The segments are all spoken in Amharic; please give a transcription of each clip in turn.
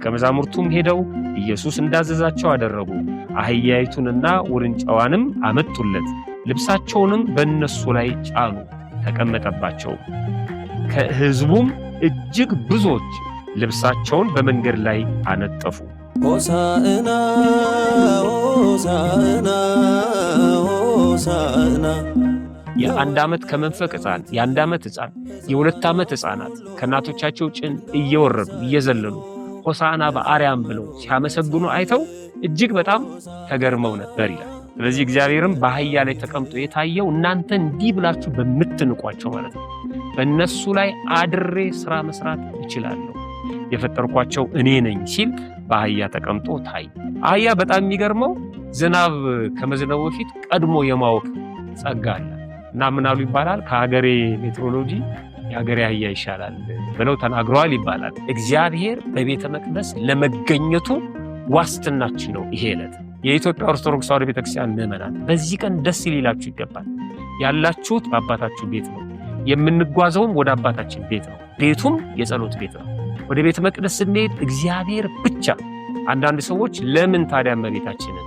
ደቀ መዛሙርቱም ሄደው ኢየሱስ እንዳዘዛቸው አደረጉ። አህያይቱንና ውርንጫዋንም አመጡለት፣ ልብሳቸውንም በእነሱ ላይ ጫኑ፣ ተቀመጠባቸው። ከሕዝቡም እጅግ ብዙዎች ልብሳቸውን በመንገድ ላይ አነጠፉ። ሆሳዕና ሆሳዕና ሆሳዕና። የ1 ዓመት ከመንፈቅ ሕፃን፣ የ1 ዓመት ሕፃን፣ የ2 ዓመት ሕፃናት ከእናቶቻቸው ጭን እየወረዱ እየዘለሉ ሆሳዕና በአርያም ብለው ሲያመሰግኑ አይተው እጅግ በጣም ተገርመው ነበር ይላል። ስለዚህ እግዚአብሔርም በአህያ ላይ ተቀምጦ የታየው እናንተ እንዲህ ብላችሁ በምትንቋቸው ማለት ነው። በእነሱ ላይ አድሬ ስራ መስራት እችላለሁ፣ የፈጠርኳቸው እኔ ነኝ ሲል በአህያ ተቀምጦ ታየ። አህያ በጣም የሚገርመው ዝናብ ከመዝነቡ በፊት ቀድሞ የማወቅ ጸጋ አለ እና ምን አሉ ይባላል፣ ከሀገሬ ሜትሮሎጂ የሀገሬ አህያ ይሻላል ብለው ተናግረዋል ይባላል። እግዚአብሔር በቤተ መቅደስ ለመገኘቱ ዋስትናችን ነው ይሄ ዕለት። የኢትዮጵያ ኦርቶዶክስ ተዋሕዶ ቤተክርስቲያን ምዕመናን በዚህ ቀን ደስ ሊላችሁ ይገባል። ያላችሁት በአባታችሁ ቤት ነው። የምንጓዘውም ወደ አባታችን ቤት ነው። ቤቱም የጸሎት ቤት ነው። ወደ ቤተ መቅደስ ስንሄድ እግዚአብሔር ብቻ። አንዳንድ ሰዎች ለምን ታዲያ እመቤታችንን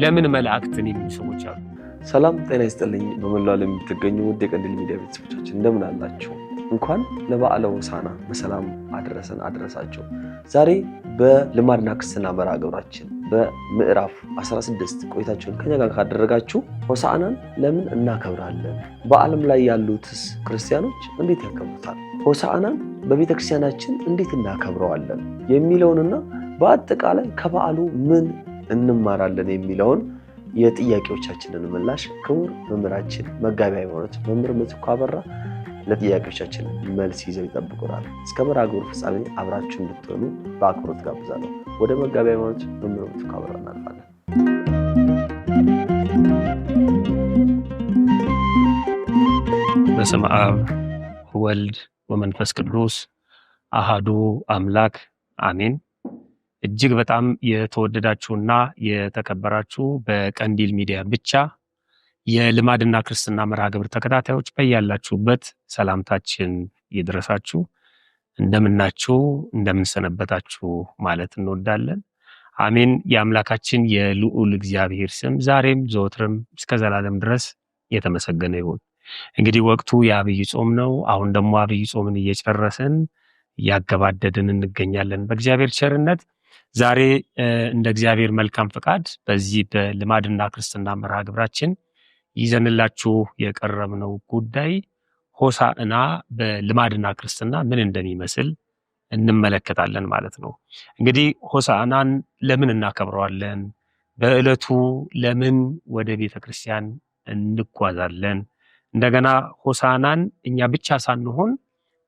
ለምን መላእክትን የሚሉ ሰዎች አሉ። ሰላም ጤና ይስጥልኝ። በመላው ዓለም የምትገኙ ውድ የቀንዲል ሚዲያ ቤተሰቦቻችን እንደምን አላችሁ? እንኳን ለበዓለ ሆሳዕና በሰላም አደረሰን አደረሳችሁ። ዛሬ በልማድና ክርስትና መርሃ ግብራችን በምዕራፍ 16 ቆይታችሁን ከኛ ጋር ካደረጋችሁ ሆሳዕናን ለምን እናከብራለን? በዓለም ላይ ያሉትስ ክርስቲያኖች እንዴት ያከብሩታል? ሆሳዕናን በቤተክርስቲያናችን እንዴት እናከብረዋለን? የሚለውንና በአጠቃላይ ከበዓሉ ምን እንማራለን የሚለውን የጥያቄዎቻችንን ምላሽ ክቡር መምህራችን መጋቢ ሃይማኖት መምህር ምትኩ አበራ ለጥያቄዎቻችን መልስ ይዘው ይጠብቁናል። እስከ መርሃ ግብሩ ፍጻሜ አብራችሁ እንድትሆኑ በአክብሮት ጋብዛለሁ። ወደ መጋቢ ሃይማኖት መምህር ምትኩ አበራ እናልፋለን። በስመ አብ ወልድ ወመንፈስ ቅዱስ አሃዱ አምላክ አሜን። እጅግ በጣም የተወደዳችሁና የተከበራችሁ በቀንዲል ሚዲያ ብቻ የልማድና ክርስትና መርሃ ግብር ተከታታዮች በያላችሁበት ሰላምታችን ይድረሳችሁ። እንደምናችሁ እንደምንሰነበታችሁ ማለት እንወዳለን። አሜን። የአምላካችን የልዑል እግዚአብሔር ስም ዛሬም ዘወትርም እስከ ዘላለም ድረስ የተመሰገነ ይሁን። እንግዲህ ወቅቱ የአብይ ጾም ነው። አሁን ደግሞ አብይ ጾምን እየጨረስን እያገባደድን እንገኛለን በእግዚአብሔር ቸርነት። ዛሬ እንደ እግዚአብሔር መልካም ፈቃድ በዚህ በልማድና ክርስትና መርሃ ግብራችን ይዘንላችሁ የቀረብነው ጉዳይ ሆሳዕና በልማድና ክርስትና ምን እንደሚመስል እንመለከታለን ማለት ነው። እንግዲህ ሆሳዕናን ለምን እናከብረዋለን? በዕለቱ ለምን ወደ ቤተ ክርስቲያን እንጓዛለን? እንደገና ሆሳዕናን እኛ ብቻ ሳንሆን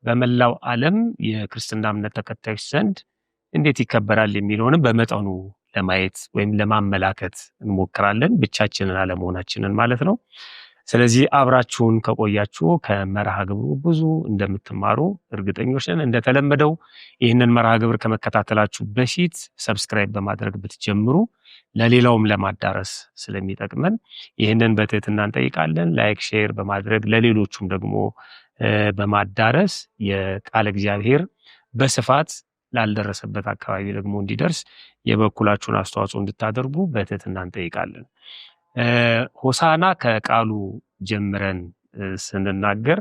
በመላው ዓለም የክርስትና እምነት ተከታዮች ዘንድ እንዴት ይከበራል የሚለውንም በመጠኑ ለማየት ወይም ለማመላከት እንሞክራለን፣ ብቻችንን አለመሆናችንን ማለት ነው። ስለዚህ አብራችሁን ከቆያችሁ ከመርሃ ግብሩ ብዙ እንደምትማሩ እርግጠኞች ነን። እንደተለመደው ይህንን መርሃ ግብር ከመከታተላችሁ በፊት subscribe በማድረግ ብትጀምሩ ለሌላውም ለማዳረስ ስለሚጠቅመን ይህንን በትህትና እንጠይቃለን። like፣ share በማድረግ ለሌሎቹም ደግሞ በማዳረስ የቃለ እግዚአብሔር በስፋት ላልደረሰበት አካባቢ ደግሞ እንዲደርስ የበኩላችሁን አስተዋጽኦ እንድታደርጉ በትህትና እንጠይቃለን። ሆሳዕና ከቃሉ ጀምረን ስንናገር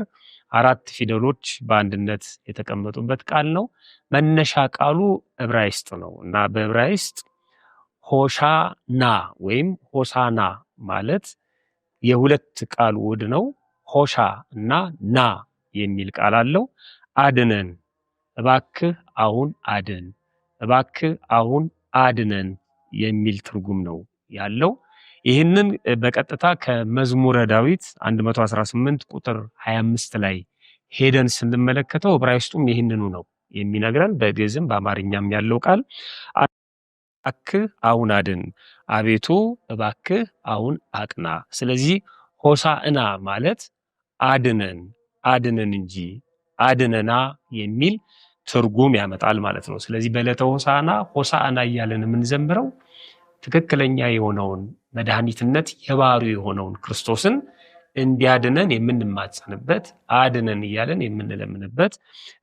አራት ፊደሎች በአንድነት የተቀመጡበት ቃል ነው። መነሻ ቃሉ ዕብራይስጥ ነው እና በዕብራይስጥ ሆሻና ወይም ሆሳና ማለት የሁለት ቃል ውህድ ነው። ሆሻ እና ና የሚል ቃል አለው። አድነን፣ እባክህ አሁን አድን፣ እባክህ አሁን አድነን የሚል ትርጉም ነው ያለው። ይህንን በቀጥታ ከመዝሙረ ዳዊት 118 ቁጥር 25 ላይ ሄደን ስንመለከተው ዕብራይስጡም ይህንኑ ነው የሚነግረን። በግዕዝም በአማርኛም ያለው ቃል እባክህ አሁን አድን፣ አቤቱ እባክህ አሁን አቅና። ስለዚህ ሆሳዕና ማለት አድነን፣ አድነን እንጂ አድነና የሚል ትርጉም ያመጣል ማለት ነው። ስለዚህ በዕለተ ሆሳዕና ሆሳዕና እያለን የምንዘምረው ትክክለኛ የሆነውን መድኃኒትነት የባህሪው የሆነውን ክርስቶስን እንዲያድነን የምንማጸንበት፣ አድነን እያለን የምንለምንበት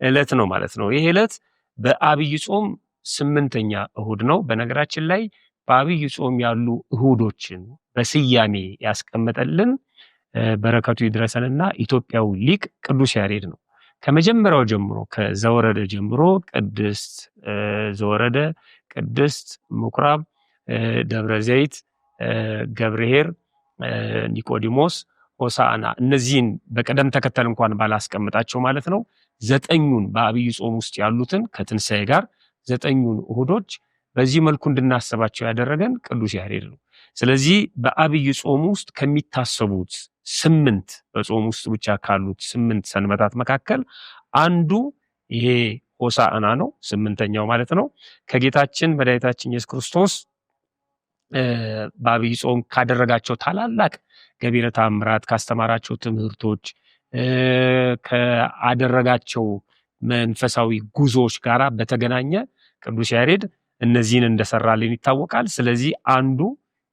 ዕለት ነው ማለት ነው። ይህ ዕለት በአብይ ጾም 8ኛ እሁድ ነው። በነገራችን ላይ በአብይ ጾም ያሉ እሁዶችን በስያሜ ያስቀመጠልን በረከቱ ይድረሰንና ኢትዮጵያዊ ሊቅ ቅዱስ ያሬድ ነው። ከመጀመሪያው ጀምሮ ከዘወረደ ጀምሮ ቅድስት ዘወረደ፣ ቅድስት ምኩራብ፣ ደብረ ዘይት፣ ገብርኄር፣ ኒቆዲሞስ፣ ሆሳዕና እነዚህን በቅደም ተከተል እንኳን ባላስቀምጣቸው ማለት ነው 9ኙን በአብይ ጾም ውስጥ ያሉትን ከትንሣኤ ጋር 9ኙን እሁዶች በዚህ መልኩ እንድናስባቸው ያደረገን ቅዱስ ያሬድ ነው። ስለዚህ በአብይ ጾም ውስጥ ከሚታሰቡት 8 በጾም ውስጥ ብቻ ካሉት 8 ሰንበታት መካከል አንዱ ይሄ ሆሳዕና ነው፣ 8ኛው ማለት ነው። ከጌታችን መድኃኒታችን ኢየሱስ ክርስቶስ በአብይ ጾም ካደረጋቸው ታላላቅ ገቢረ ተአምራት፣ ካስተማራቸው ትምህርቶች፣ ካደረጋቸው መንፈሳዊ ጉዞዎች ጋራ በተገናኘ ቅዱስ ያሬድ እነዚህን እንደሰራልን ይታወቃል። ስለዚህ አንዱ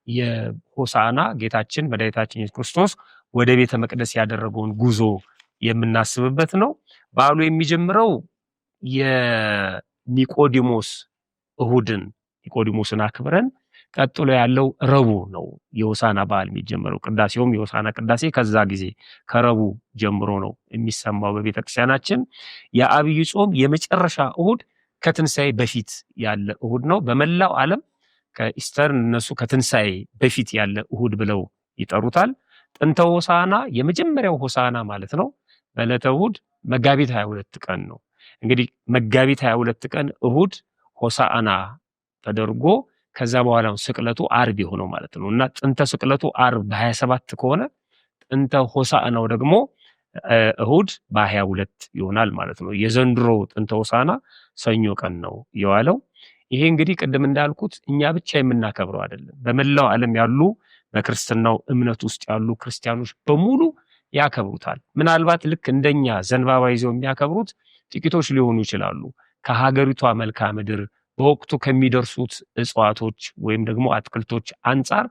የሆሳዕና ጌታችን መድኃኒታችን ኢየሱስ ክርስቶስ ወደ ቤተ መቅደስ ያደረገውን ጉዞ የምናስብበት ነው። በዓሉ የሚጀምረው የኒቆዲሞስ እሁድን ኒቆዲሞስን አክብረን ቀጥሎ ያለው ረቡዕ ነው የሆሳዕና በዓል የሚጀምረው። ቅዳሴውም የሆሳዕና ቅዳሴ ከዛ ጊዜ ከረቡዕ ጀምሮ ነው የሚሰማው በቤተክርስቲያናችን። የአብይ ጾም የመጨረሻ እሁድ ከትንሳኤ በፊት ያለ እሁድ ነው። በመላው ዓለም ከኢስተርን እነሱ ከትንሳኤ በፊት ያለ እሁድ ብለው ይጠሩታል። ጥንተ ሆሳዕና የመጀመሪያው ሆሳዕና ማለት ነው። በዕለተ እሁድ መጋቢት 22 ቀን ነው። እንግዲህ መጋቢት 22 ቀን እሁድ ሆሳዕና ተደርጎ ከዛ በኋላ ስቅለቱ ዓርብ የሆነው ማለት ነው። እና ጥንተ ስቅለቱ ዓርብ በ27 ከሆነ ጥንተ ሆሳዕናው ደግሞ እሁድ በ22 ይሆናል ማለት ነው። የዘንድሮ ጥንተ ሆሳዕና ሰኞ ቀን ነው የዋለው። ይሄ እንግዲህ ቅድም እንዳልኩት እኛ ብቻ የምናከብረው አይደለም። በመላው ዓለም ያሉ በክርስትናው እምነት ውስጥ ያሉ ክርስቲያኖች በሙሉ ያከብሩታል። ምናልባት ልክ እንደኛ ዘንባባ ይዘው የሚያከብሩት ጥቂቶች ሊሆኑ ይችላሉ። ከሀገሪቷ መልክዓ ምድር በወቅቱ ከሚደርሱት እጽዋቶች ወይም ደግሞ አትክልቶች አንጻር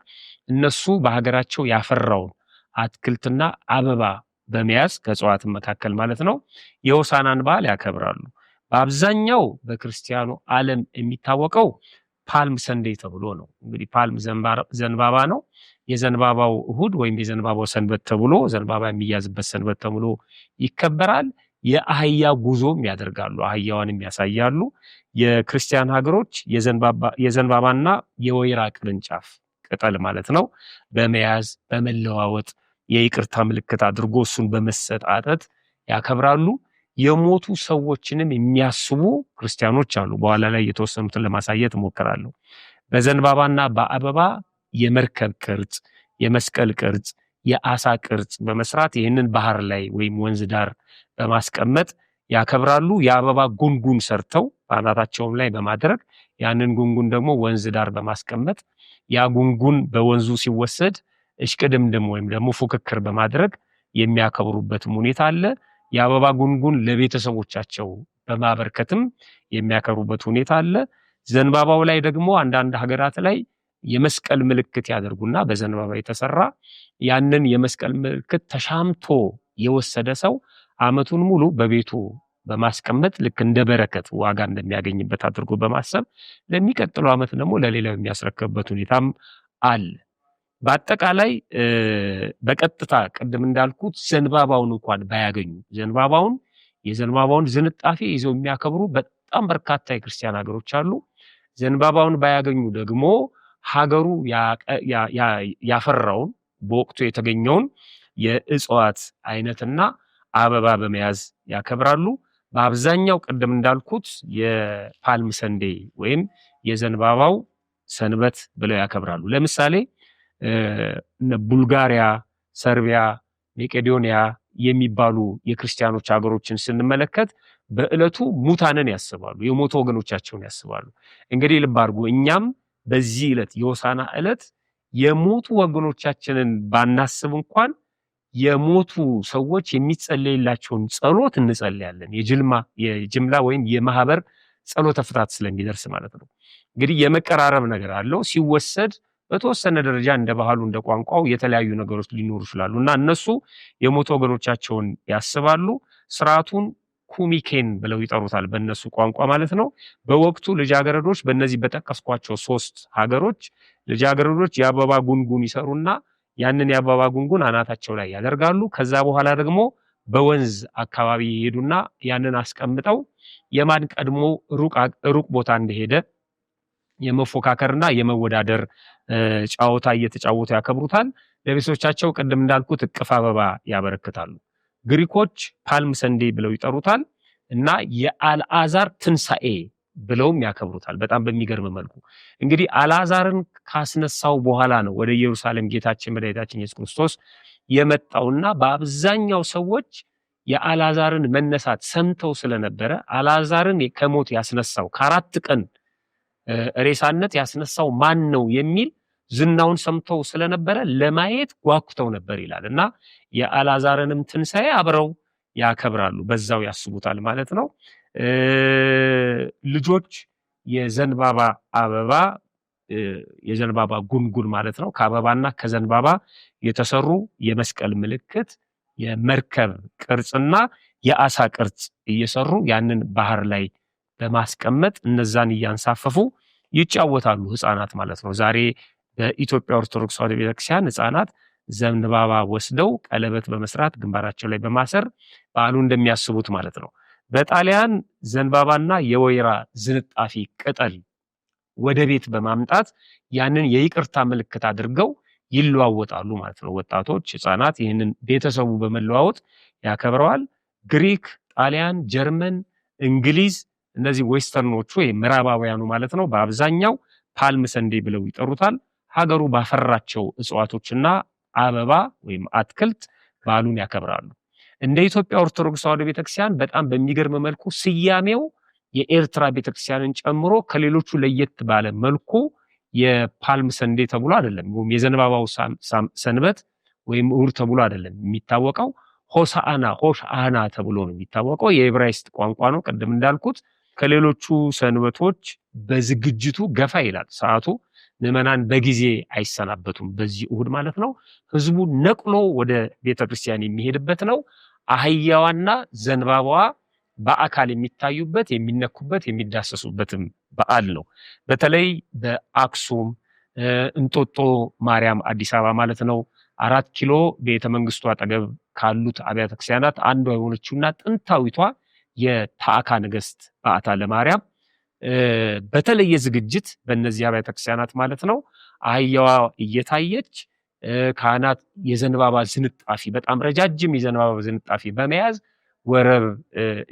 እነሱ በሀገራቸው ያፈራውን አትክልትና አበባ በመያዝ ከእጽዋት መካከል ማለት ነው የሆሳዕናን በዓል ያከብራሉ። በአብዛኛው በክርስቲያኑ ዓለም የሚታወቀው ፓልም ሰንዴይ ተብሎ ነው። እንግዲህ ፓልም ዘንባባ ነው። የዘንባባው እሁድ ወይም የዘንባባው ሰንበት ተብሎ ዘንባባ የሚያዝበት ሰንበት ተብሎ ይከበራል። የአህያ ጉዞም ያደርጋሉ፣ አህያዋንም ያሳያሉ። የክርስቲያን ሀገሮች የዘንባባና የወይራ ቅርንጫፍ ቅጠል ማለት ነው በመያዝ በመለዋወጥ የይቅርታ ምልክት አድርጎ እሱን በመሰጣጠት ያከብራሉ። የሞቱ ሰዎችንም የሚያስቡ ክርስቲያኖች አሉ። በኋላ ላይ የተወሰኑትን ለማሳየት እሞክራለሁ። በዘንባባና በአበባ የመርከብ ቅርጽ፣ የመስቀል ቅርጽ፣ የአሳ ቅርጽ በመስራት ይህንን ባህር ላይ ወይም ወንዝ ዳር በማስቀመጥ ያከብራሉ። የአበባ ጉንጉን ሰርተው በአናታቸውም ላይ በማድረግ ያንን ጉንጉን ደግሞ ወንዝ ዳር በማስቀመጥ ያ ጉንጉን በወንዙ ሲወሰድ እሽቅድምድም ወይም ደግሞ ፉክክር በማድረግ የሚያከብሩበትም ሁኔታ አለ። የአበባ ጉንጉን ለቤተሰቦቻቸው በማበርከትም የሚያከብሩበት ሁኔታ አለ። ዘንባባው ላይ ደግሞ አንዳንድ ሀገራት ላይ የመስቀል ምልክት ያደርጉና በዘንባባ የተሰራ ያንን የመስቀል ምልክት ተሻምቶ የወሰደ ሰው ዓመቱን ሙሉ በቤቱ በማስቀመጥ ልክ እንደ በረከት ዋጋ እንደሚያገኝበት አድርጎ በማሰብ ለሚቀጥለው ዓመት ደግሞ ለሌላው የሚያስረክብበት ሁኔታም አለ። በአጠቃላይ በቀጥታ ቅድም እንዳልኩት ዘንባባውን እንኳን ባያገኙ የዘንባባውን ዝንጣፊ ይዘው የሚያከብሩ በጣም በርካታ የክርስቲያን ሀገሮች አሉ። ዘንባባውን ባያገኙ ደግሞ ሀገሩ ያፈራውን በወቅቱ የተገኘውን የእጽዋት አይነትና አበባ በመያዝ ያከብራሉ። በአብዛኛው ቅድም እንዳልኩት የፓልም ሰንዴ ወይም የዘንባባው ሰንበት ብለው ያከብራሉ። ለምሳሌ ቡልጋሪያ፣ ሰርቢያ፣ መቄዶንያ የሚባሉ የክርስቲያኖች ሀገሮችን ስንመለከት በዕለቱ ሙታንን ያስባሉ፣ የሞቱ ወገኖቻቸውን ያስባሉ። እንግዲህ ልብ አድርጉ፣ እኛም በዚህ ዕለት የሆሳዕና ዕለት የሞቱ ወገኖቻችንን ባናስብ እንኳን የሞቱ ሰዎች የሚጸለይላቸውን ጸሎት እንጸልያለን። የጅምላ ወይም የማህበር ጸሎተ ፍትሐት ስለሚደርስ ማለት ነው። እንግዲህ የመቀራረብ ነገር አለው። ሲወሰድ በተወሰነ ደረጃ እንደ ባህሉ እንደ ቋንቋው የተለያዩ ነገሮች ሊኖሩ ይችላሉ እና እነሱ የሞቱ ወገኖቻቸውን ያስባሉ። ስርዓቱን ኩሚኬን ብለው ይጠሩታል በእነሱ ቋንቋ ማለት ነው። በወቅቱ ልጃገረዶች በእነዚህ በጠቀስኳቸው 3 ሀገሮች ልጃገረዶች የአበባ ጉንጉን ይሰሩና ያንን የአበባ ጉንጉን አናታቸው ላይ ያደርጋሉ። ከዛ በኋላ ደግሞ በወንዝ አካባቢ ይሄዱና ያንን አስቀምጠው የማን ቀድሞ ሩቅ ቦታ እንደሄደ የመፎካከርና የመወዳደር ጨዋታ እየተጫወቱ ያከብሩታል። ለቤተሰቦቻቸው ቅድም እንዳልኩት እቅፍ አበባ ያበረክታሉ። ግሪኮች ፓልም ሰንዴ ብለው ይጠሩታል እና የአልዓዛር ትንሣኤ ብለውም ያከብሩታል። በጣም በሚገርም መልኩ እንግዲህ አልዓዛርን ካስነሳው በኋላ ነው ወደ ኢየሩሳሌም ጌታችን መድኃኒታችን ኢየሱስ ክርስቶስ የመጣውና በአብዛኛው ሰዎች የአልዓዛርን መነሳት ሰምተው ስለነበረ አልዓዛርን ከሞት ያስነሳው ከ4 ቀን ሬሳነት ያስነሳው ማን ነው የሚል ዝናውን ሰምተው ስለነበረ ለማየት ጓጉተው ነበር ይላል እና የአልዓዛርንም ትንሣኤ አብረው ያከብራሉ፣ በዛው ያስቡታል ማለት ነው። ልጆች የዘንባባ አበባ የዘንባባ ጉንጉን ማለት ነው፣ ከአበባና ከዘንባባ የተሰሩ የመስቀል ምልክት፣ የመርከብ ቅርጽና የአሳ ቅርጽ እየሰሩ ያንን ባህር ላይ በማስቀመጥ እነዛን እያንሳፈፉ ይጫወታሉ ህፃናት ማለት ነው። ዛሬ በኢትዮጵያ ኦርቶዶክስ ተዋሕዶ ቤተክርስቲያን ህፃናት ዘንባባ ወስደው ቀለበት በመስራት ግንባራቸው ላይ በማሰር በዓሉ እንደሚያስቡት ማለት ነው። በጣሊያን ዘንባባና የወይራ ዝንጣፊ ቅጠል ወደ ቤት በማምጣት ያንን የይቅርታ ምልክት አድርገው ይለዋወጣሉ ማለት ነው። ወጣቶች፣ ህፃናት ይህንን ቤተሰቡ በመለዋወጥ ያከብረዋል። ግሪክ፣ ጣሊያን፣ ጀርመን፣ እንግሊዝ እነዚህ western ኦቹ ወይም ምዕራባውያኑ ማለት ነው በአብዛኛው Palm Sunday ብለው ይጠሩታል። ሀገሩ ባፈራቸው እጽዋቶችና አበባ ወይም አትክልት በዓሉን ያከብራሉ። እንደ ኢትዮጵያ ኦርቶዶክስ ተዋሕዶ ቤተክርስቲያን በጣም በሚገርም መልኩ ስያሜው የኤርትራ ቤተክርስቲያንን ጨምሮ ከሌሎቹ ለየት ባለ መልኩ የፓልም ሰንዴ ተብሎ አይደለም፣ ወይም የዘንባባው ሰንበት ወይም እሁድ ተብሎ አይደለም የሚታወቀው። ሆሳዕና ሆሻዕና ተብሎ ነው የሚታወቀው። የዕብራይስጥ ቋንቋ ነው። ቅድም እንዳልኩት ከሌሎቹ ሰንበቶች በዝግጅቱ ገፋ ይላል ሰዓቱ። ምዕመናን በጊዜ አይሰናበቱም በዚህ እሁድ ማለት ነው። ህዝቡ ነቅሎ ወደ ቤተክርስቲያን የሚሄድበት ነው። አህያዋና ዘንባባዋ በአካል የሚታዩበት፣ የሚነኩበት፣ የሚዳሰሱበትም በዓል ነው። በተለይ በአክሱም እንጦጦ ማርያም አዲስ አበባ ማለት ነው፣ 4 ኪሎ ቤተ መንግስቱ አጠገብ ካሉት አብያተ ክርስቲያናት አንዷ የሆነችውና ጥንታዊቷ የታዕካ ነገስት በዓታ ለማርያም በተለየ ዝግጅት በእነዚህ አብያተ ክርስቲያናት ማለት ነው አህያዋ እየታየች ካህናት የዘንባባ ዝንጣፊ በጣም ረጃጅም የዘንባባ ዝንጣፊ በመያዝ ወረብ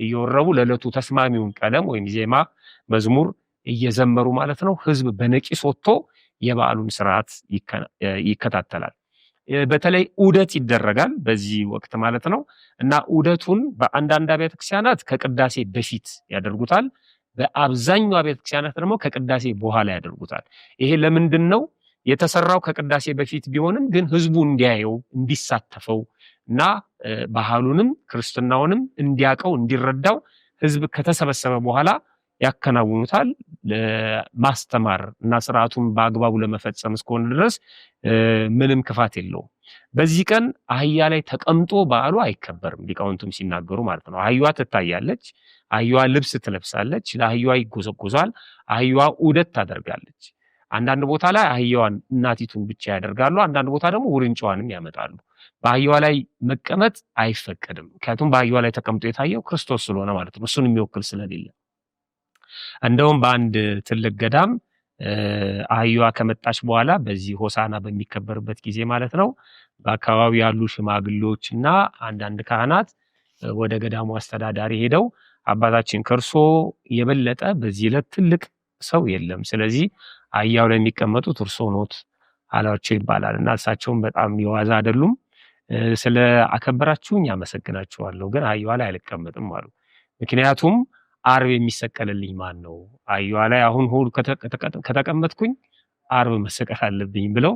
እየወረቡ ለዕለቱ ተስማሚውን ቀለም ወይም ዜማ መዝሙር እየዘመሩ ማለት ነው ህዝብ በነቂስ ወጥቶ የበዓሉን ስርዓት ይከታተላል። በተለይ ዑደት ይደረጋል በዚህ ወቅት ማለት ነው እና ዑደቱን በአንዳንድ አብያተ ክርስቲያናት ከቅዳሴ በፊት ያደርጉታል። በአብዛኛው አብያተ ክርስቲያናት ደግሞ ከቅዳሴ በኋላ ያደርጉታል። ይሄ ለምንድን ነው የተሰራው? ከቅዳሴ በፊት ቢሆንም ግን ህዝቡ እንዲያየው እንዲሳተፈው እና ባህሉንም ክርስትናውንም እንዲያውቀው እንዲረዳው ህዝብ ከተሰበሰበ በኋላ ያከናውኑታል። ለማስተማር እና ስርዓቱን በአግባቡ ለመፈጸም እስከሆነ ድረስ ምንም ክፋት የለውም። በዚህ ቀን አህያ ላይ ተቀምጦ በዓሉ አይከበርም፣ ሊቃውንቱም ሲናገሩ ማለት ነው። አህያዋ ትታያለች፣ አህያዋ ልብስ ትለብሳለች፣ ለአህያዋ ይጎዘጎዛል፣ አህያዋ ዑደት ታደርጋለች። አንዳንድ ቦታ ላይ አህያዋን እናቲቱን ብቻ ያደርጋሉ፣ አንዳንድ ቦታ ደግሞ ውርንጫዋንም ያመጣሉ። በአህያዋ ላይ መቀመጥ አይፈቀድም። ምክንያቱም በአህያዋ ላይ ተቀምጦ የታየው ክርስቶስ ስለሆነ ማለት ነው፣ እሱን የሚወክል ስለሌለ። እንደውም በአንድ ትልቅ ገዳም አህያዋ ከመጣች በኋላ በዚህ ሆሳና በሚከበርበት ጊዜ ማለት ነው በአካባቢው ያሉ ሽማግሌዎችና አንዳንድ ካህናት ወደ ገዳሙ አስተዳዳሪ ሄደው አባታችን ከእርሶ የበለጠ በዚህ ዕለት ትልቅ ሰው የለም፣ ስለዚህ አህያው ላይ የሚቀመጡት እርሶ ኖት አሏቸው ይባላል። እና እሳቸውም በጣም የዋዛ አይደሉም። ስለ አከበራችሁኝ አመሰግናችኋለሁ፣ ግን አህያዋ ላይ አልቀመጥም አሉ። ምክንያቱም ዓርብ የሚሰቀልልኝ ማን ነው? አህያዋ ላይ አሁን ሁሉ ከተቀመጥኩኝ ዓርብ መሰቀል አለብኝ ብለው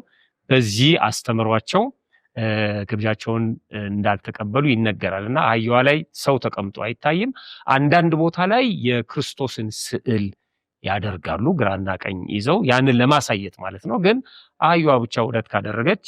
በዚህ አስተምሯቸው ግብዣቸውን እንዳልተቀበሉ ይነገራል። እና አህያዋ ላይ ሰው ተቀምጦ አይታይም። አንዳንድ ቦታ ላይ የክርስቶስን ስዕል ያደርጋሉ ግራና ቀኝ ይዘው ያንን ለማሳየት ማለት ነው። ግን አህያዋ ብቻ ዑደት ካደረገች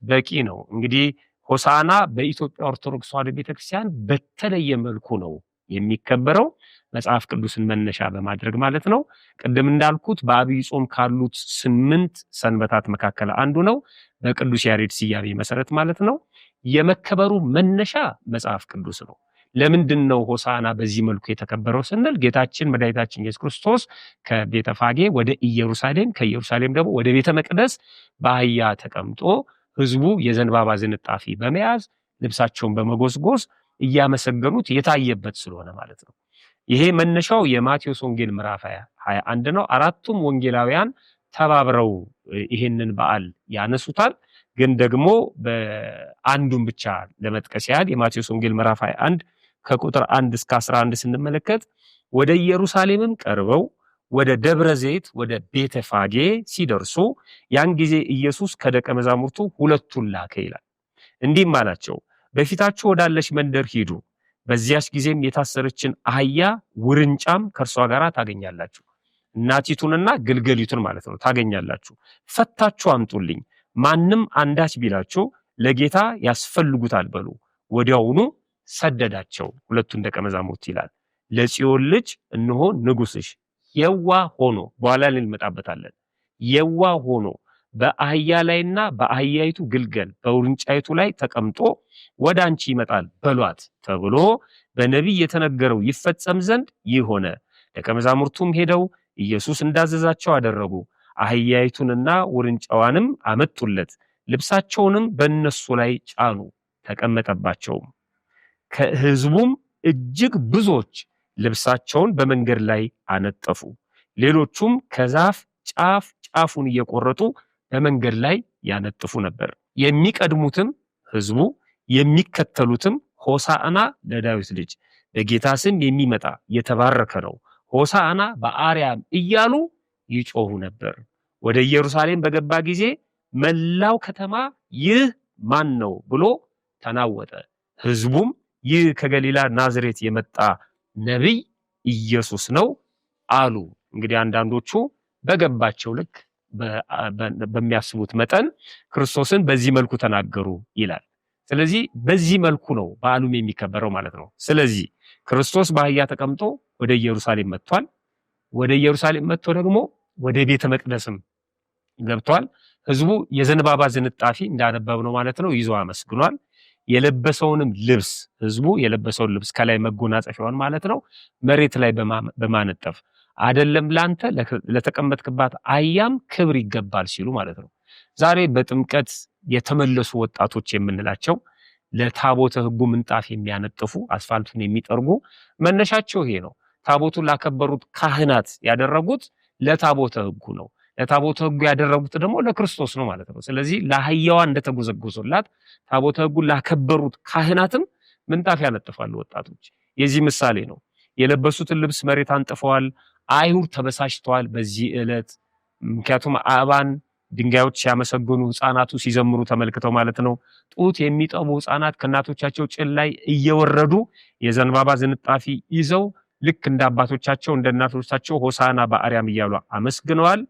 በቂ ነው። እንግዲህ ሆሳዕና በኢትዮጵያ ኦርቶዶክስ ተዋሕዶ ቤተክርስቲያን በተለየ መልኩ ነው የሚከበረው መጽሐፍ ቅዱስን መነሻ በማድረግ ማለት ነው። ቅድም እንዳልኩት በአብይ ጾም ካሉት 8 ሰንበታት መካከል አንዱ ነው። በቅዱስ ያሬድ ስያሜ መሰረት ማለት ነው። የመከበሩ መነሻ መጽሐፍ ቅዱስ ነው። ለምንድን ነው ሆሳዕና በዚህ መልኩ የተከበረው ስንል ጌታችን መድኃኒታችን ኢየሱስ ክርስቶስ ከቤተፋጌ ወደ ኢየሩሳሌም፣ ከኢየሩሳሌም ደግሞ ወደ ቤተ መቅደስ በአህያ ተቀምጦ ህዝቡ የዘንባባ ዝንጣፊ በመያዝ ልብሳቸውን በመጎስጎስ እያመሰገኑት የታየበት ስለሆነ ማለት ነው። ይሄ መነሻው የማቴዎስ ወንጌል ምዕራፍ 21 ነው። አራቱም ወንጌላውያን ተባብረው ይሄንን በዓል ያነሱታል። ግን ደግሞ በአንዱን ብቻ ለመጥቀስ ያህል የማቴዎስ ወንጌል ምዕራፍ 21 ከቁጥር 1 እስከ 11 ስንመለከት ወደ ኢየሩሳሌምም ቀርበው ወደ ደብረ ዘይት ወደ ቤተፋጌ ሲደርሱ ያን ጊዜ ኢየሱስ ከደቀ መዛሙርቱ ሁለቱን ላከ ይላል። እንዲህም አላቸው፣ በፊታችሁ ወዳለች መንደር ሂዱ፣ በዚያች ጊዜም የታሰረችን አህያ ውርንጫም ከእርሷ ጋር ታገኛላችሁ፣ እናቲቱንና ግልገሊቱን ማለት ነው ታገኛላችሁ። ፈታችሁ አምጡልኝ፣ ማንም አንዳች ቢላችሁ ለጌታ ያስፈልጉታል በሉ። ወዲያውኑ ሰደዳቸው ሁለቱን ደቀ መዛሙርት ይላል። ለጽዮን ልጅ እነሆ ንጉሥሽ የዋ ሆኖ፣ በኋላ ላይ እንመጣበታለን። የዋ ሆኖ በአህያ ላይና በአህያይቱ ግልገል በውርንጫይቱ ላይ ተቀምጦ ወደ አንቺ ይመጣል በሏት ተብሎ በነቢይ የተነገረው ይፈጸም ዘንድ ይህ ሆነ። ደቀ መዛሙርቱም ሄደው ኢየሱስ እንዳዘዛቸው አደረጉ። አህያይቱንና ውርንጫዋንም አመጡለት፣ ልብሳቸውንም በእነሱ ላይ ጫኑ፣ ተቀመጠባቸውም። ከሕዝቡም እጅግ ብዙዎች ልብሳቸውን በመንገድ ላይ አነጠፉ። ሌሎቹም ከዛፍ ጫፍ ጫፉን እየቆረጡ በመንገድ ላይ ያነጥፉ ነበር። የሚቀድሙትም ሕዝቡ የሚከተሉትም ሆሳዕና ለዳዊት ልጅ በጌታ ስም የሚመጣ የተባረከ ነው፣ ሆሳዕና በአርያም እያሉ ይጮሁ ነበር። ወደ ኢየሩሳሌም በገባ ጊዜ መላው ከተማ ይህ ማን ነው ብሎ ተናወጠ። ሕዝቡም ይህ ከገሊላ ናዝሬት የመጣ ነቢይ ኢየሱስ ነው አሉ። እንግዲህ አንዳንዶቹ በገባቸው ልክ በሚያስቡት መጠን ክርስቶስን በዚህ መልኩ ተናገሩ ይላል። ስለዚህ በዚህ መልኩ ነው በዓሉም የሚከበረው ማለት ነው። ስለዚህ ክርስቶስ በአህያ ተቀምጦ ወደ ኢየሩሳሌም መጥቷል። ወደ ኢየሩሳሌም መጥቶ ደግሞ ወደ ቤተ መቅደስም ገብቷል። ህዝቡ የዘንባባ ዝንጣፊ እንዳነበብነው ማለት ነው ይዞ አመስግኗል። የለበሰውንም ልብስ ህዝቡ የለበሰውን ልብስ ከላይ መጎናጸፊያውን ማለት ነው መሬት ላይ በማነጠፍ አይደለም ላንተ ለተቀመጥክባት አህያም ክብር ይገባል ሲሉ ማለት ነው። ዛሬ በጥምቀት የተመለሱ ወጣቶች የምንላቸው ለታቦተ ሕጉ ምንጣፍ የሚያነጥፉ አስፋልቱን የሚጠርጉ መነሻቸው ይሄ ነው። ታቦቱን ላከበሩት ካህናት ያደረጉት ለታቦተ ሕጉ ነው። ለታቦተ ሕጉ ያደረጉት ደግሞ ለክርስቶስ ነው ማለት ነው። ስለዚህ ለአህያዋ እንደተጎዘጎዙላት ታቦተ ሕጉን ላከበሩት ካህናትም ምንጣፍ ያነጥፋሉ ወጣቶች። የዚህ ምሳሌ ነው። የለበሱትን ልብስ መሬት አንጥፈዋል። አይሁድ ተበሳጭተዋል በዚህ ዕለት። ምክንያቱም አባን ድንጋዮች ሲያመሰግኑ ህፃናቱ ሲዘምሩ ተመልክተው ማለት ነው። ጡት የሚጠቡ ህፃናት ከእናቶቻቸው ጭን ላይ እየወረዱ የዘንባባ ዝንጣፊ ይዘው ልክ እንደ አባቶቻቸው እንደ እናቶቻቸው ሆሳዕና በአርያም እያሉ አመስግነዋል።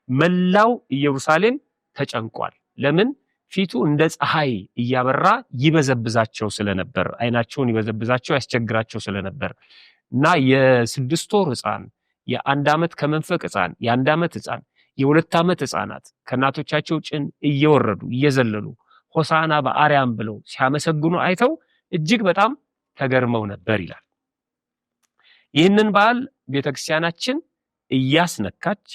መላው ኢየሩሳሌም ተጨንቋል። ለምን? ፊቱ እንደ ፀሐይ እያበራ ይበዘብዛቸው ስለነበር፣ አይናቸውን ይበዘብዛቸው ያስቸግራቸው ስለነበር እና የ6 ወር ህፃን፣ የ1 ዓመት ከመንፈቅ ህፃን፣ የ1 ዓመት ህፃን፣ የ2 ዓመት ህፃናት ከእናቶቻቸው ጭን እየወረዱ እየዘለሉ ሆሳዕና በአርያም ብለው ሲያመሰግኑ አይተው እጅግ በጣም ተገርመው ነበር ይላል። ይህንን በዓል ቤተክርስቲያናችን እያስነካች፣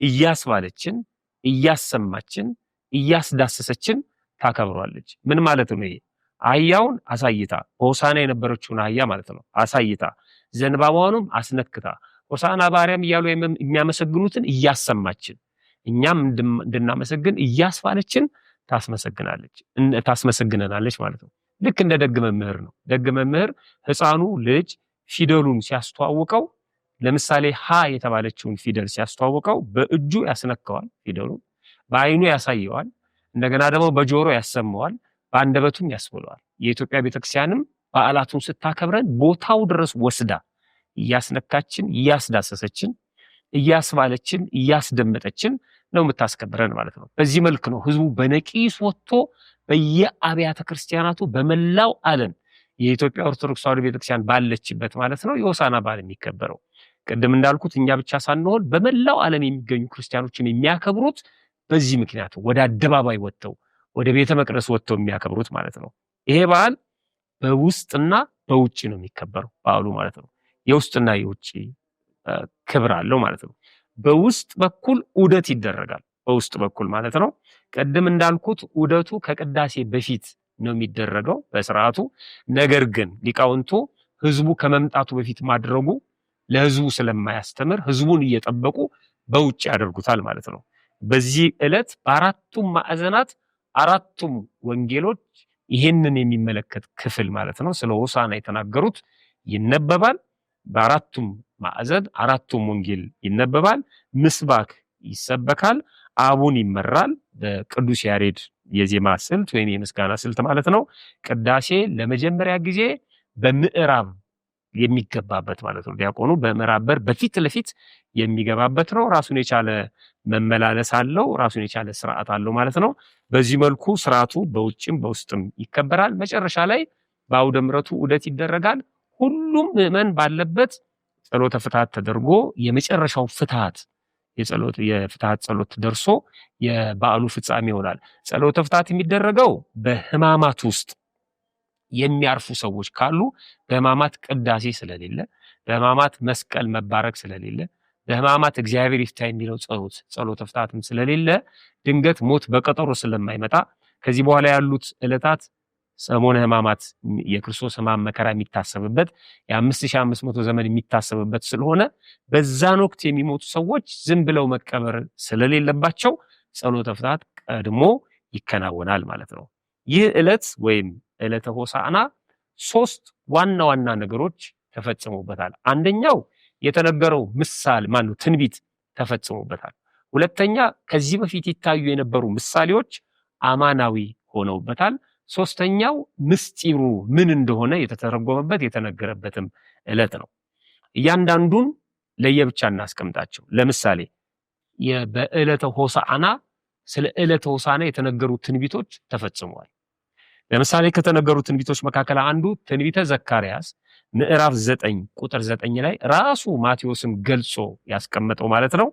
እያስባለችን፣ እያሰማችን፣ እያስዳሰሰችን ታከብሯለች። ምን ማለት ነው ይሄ? አህያውን አሳይታ፣ በሆሳዕና የነበረችውን አህያ ማለት ነው አሳይታ፣ ዘንባባዋንም አስነክታ፣ ሆሳዕና በአርያም እያሉ የሚያመሰግኑትን እያሰማችን፣ እኛም እንድናመሰግን እያስባለችን ታስመሰግነናለች ማለት ነው። ልክ እንደ ደግ መምህር ነው። ደግ መምህር ህፃኑ ልጅ ፊደሉን ሲያስተዋውቀው፣ ለምሳሌ ሀ የተባለችውን ፊደል ሲያስተዋውቀው በእጁ ያስነካዋል ፊደሉን፣ በአይኑ ያሳየዋል፣ እንደገና ደግሞ በጆሮ ያሰማዋል፣ በአንደበቱም ያስብለዋል። የኢትዮጵያ ቤተክርስቲያንም በዓላቱን ስታከብረን ቦታው ድረስ ወስዳ እያስነካችን፣ እያስዳሰሰችን፣ እያስባለችን፣ እያስደመጠችን ነው የምታስከብረን ማለት ነው። በዚህ መልክ ነው ህዝቡ በነቂስ ወጥቶ በየአብያተ ክርስቲያናቱ በመላው ዓለም የኢትዮጵያ ኦርቶዶክስ ተዋሕዶ ቤተክርስቲያን ባለችበት ማለት ነው የሆሳዕና በዓል የሚከበረው። ቅድም እንዳልኩት እኛ ብቻ ሳንሆን በመላው ዓለም የሚገኙ ክርስቲያኖችን የሚያከብሩት በዚህ ምክንያት ወደ አደባባይ ወጥተው ወደ ቤተ መቅደስ ወጥተው የሚያከብሩት ማለት ነው። ይሄ በዓል በውስጥና በውጭ ነው የሚከበረው በዓሉ ማለት ነው። የውስጥና የውጭ ክብር አለው ማለት ነው። በውስጥ በኩል ዑደት ይደረጋል። በውስጥ በኩል ማለት ነው። ቅድም እንዳልኩት ዑደቱ ከቅዳሴ በፊት ነው የሚደረገው በስርዓቱ። ነገር ግን ሊቃውንቱ ህዝቡ ከመምጣቱ በፊት ማድረጉ ለህዝቡ ስለማያስተምር ህዝቡን እየጠበቁ በውጭ ያደርጉታል ማለት ነው። በዚህ ዕለት በአራቱም ማዕዘናት አራቱም ወንጌሎች ይህንን የሚመለከት ክፍል ማለት ነው ስለ ሆሳዕና የተናገሩት ይነበባል። በአራቱም ማዕዘን አራቱም ወንጌል ይነበባል። ምስባክ ይሰበካል። አቡን ይመራል በቅዱስ ያሬድ የዜማ ስልት ወይም የምስጋና ስልት ማለት ነው። ቅዳሴ ለመጀመሪያ ጊዜ በምዕራብ የሚገባበት ማለት ነው። ዲያቆኑ በምዕራብ በር በፊት ለፊት የሚገባበት ነው። ራሱን የቻለ መመላለስ አለው። ራሱን የቻለ ስርዓት አለው ማለት ነው። በዚህ መልኩ ስርዓቱ በውጭም በውስጥም ይከበራል። መጨረሻ ላይ በአውደ ምሕረቱ ዑደት ይደረጋል። ሁሉም ምዕመን ባለበት ጸሎተ ፍትሐት ተደርጎ የመጨረሻው ፍትሐት የፍትሐት ጸሎት ደርሶ የበዓሉ ፍጻሜ ይሆናል። ጸሎተ ፍትሐት የሚደረገው በሕማማት ውስጥ የሚያርፉ ሰዎች ካሉ በሕማማት ቅዳሴ ስለሌለ፣ በሕማማት መስቀል መባረክ ስለሌለ፣ በሕማማት እግዚአብሔር ይፍታ የሚለው ጸሎተ ፍትሐትም ስለሌለ፣ ድንገት ሞት በቀጠሮ ስለማይመጣ ከዚህ በኋላ ያሉት ዕለታት ሰሞነ ሕማማት የክርስቶስ ሕማም መከራ የሚታሰብበት የ5500 ዘመን የሚታሰብበት ስለሆነ በዛን ወቅት የሚሞቱ ሰዎች ዝም ብለው መቀበር ስለሌለባቸው ጸሎተ ፍትሐት ቀድሞ ይከናወናል ማለት ነው። ይህ ዕለት ወይም ዕለተ ሆሳዕና ሶስት ዋና ዋና ነገሮች ተፈጽሞበታል። አንደኛው የተነገረው ምሳሌ ማነው ትንቢት ተፈጽሞበታል። ሁለተኛ ከዚህ በፊት ይታዩ የነበሩ ምሳሌዎች አማናዊ ሆነውበታል። ሶስተኛው ምስጢሩ ምን እንደሆነ የተተረጎመበት የተነገረበትም ዕለት ነው። እያንዳንዱን ለየብቻ እናስቀምጣቸው። ለምሳሌ በዕለተ ሆሳዕና ስለ ዕለተ ሆሳዕና የተነገሩ ትንቢቶች ተፈጽመዋል። ለምሳሌ ከተነገሩ ትንቢቶች መካከል አንዱ ትንቢተ ዘካርያስ ምዕራፍ 9 ቁጥር 9 ላይ ራሱ ማቴዎስም ገልጾ ያስቀመጠው ማለት ነው።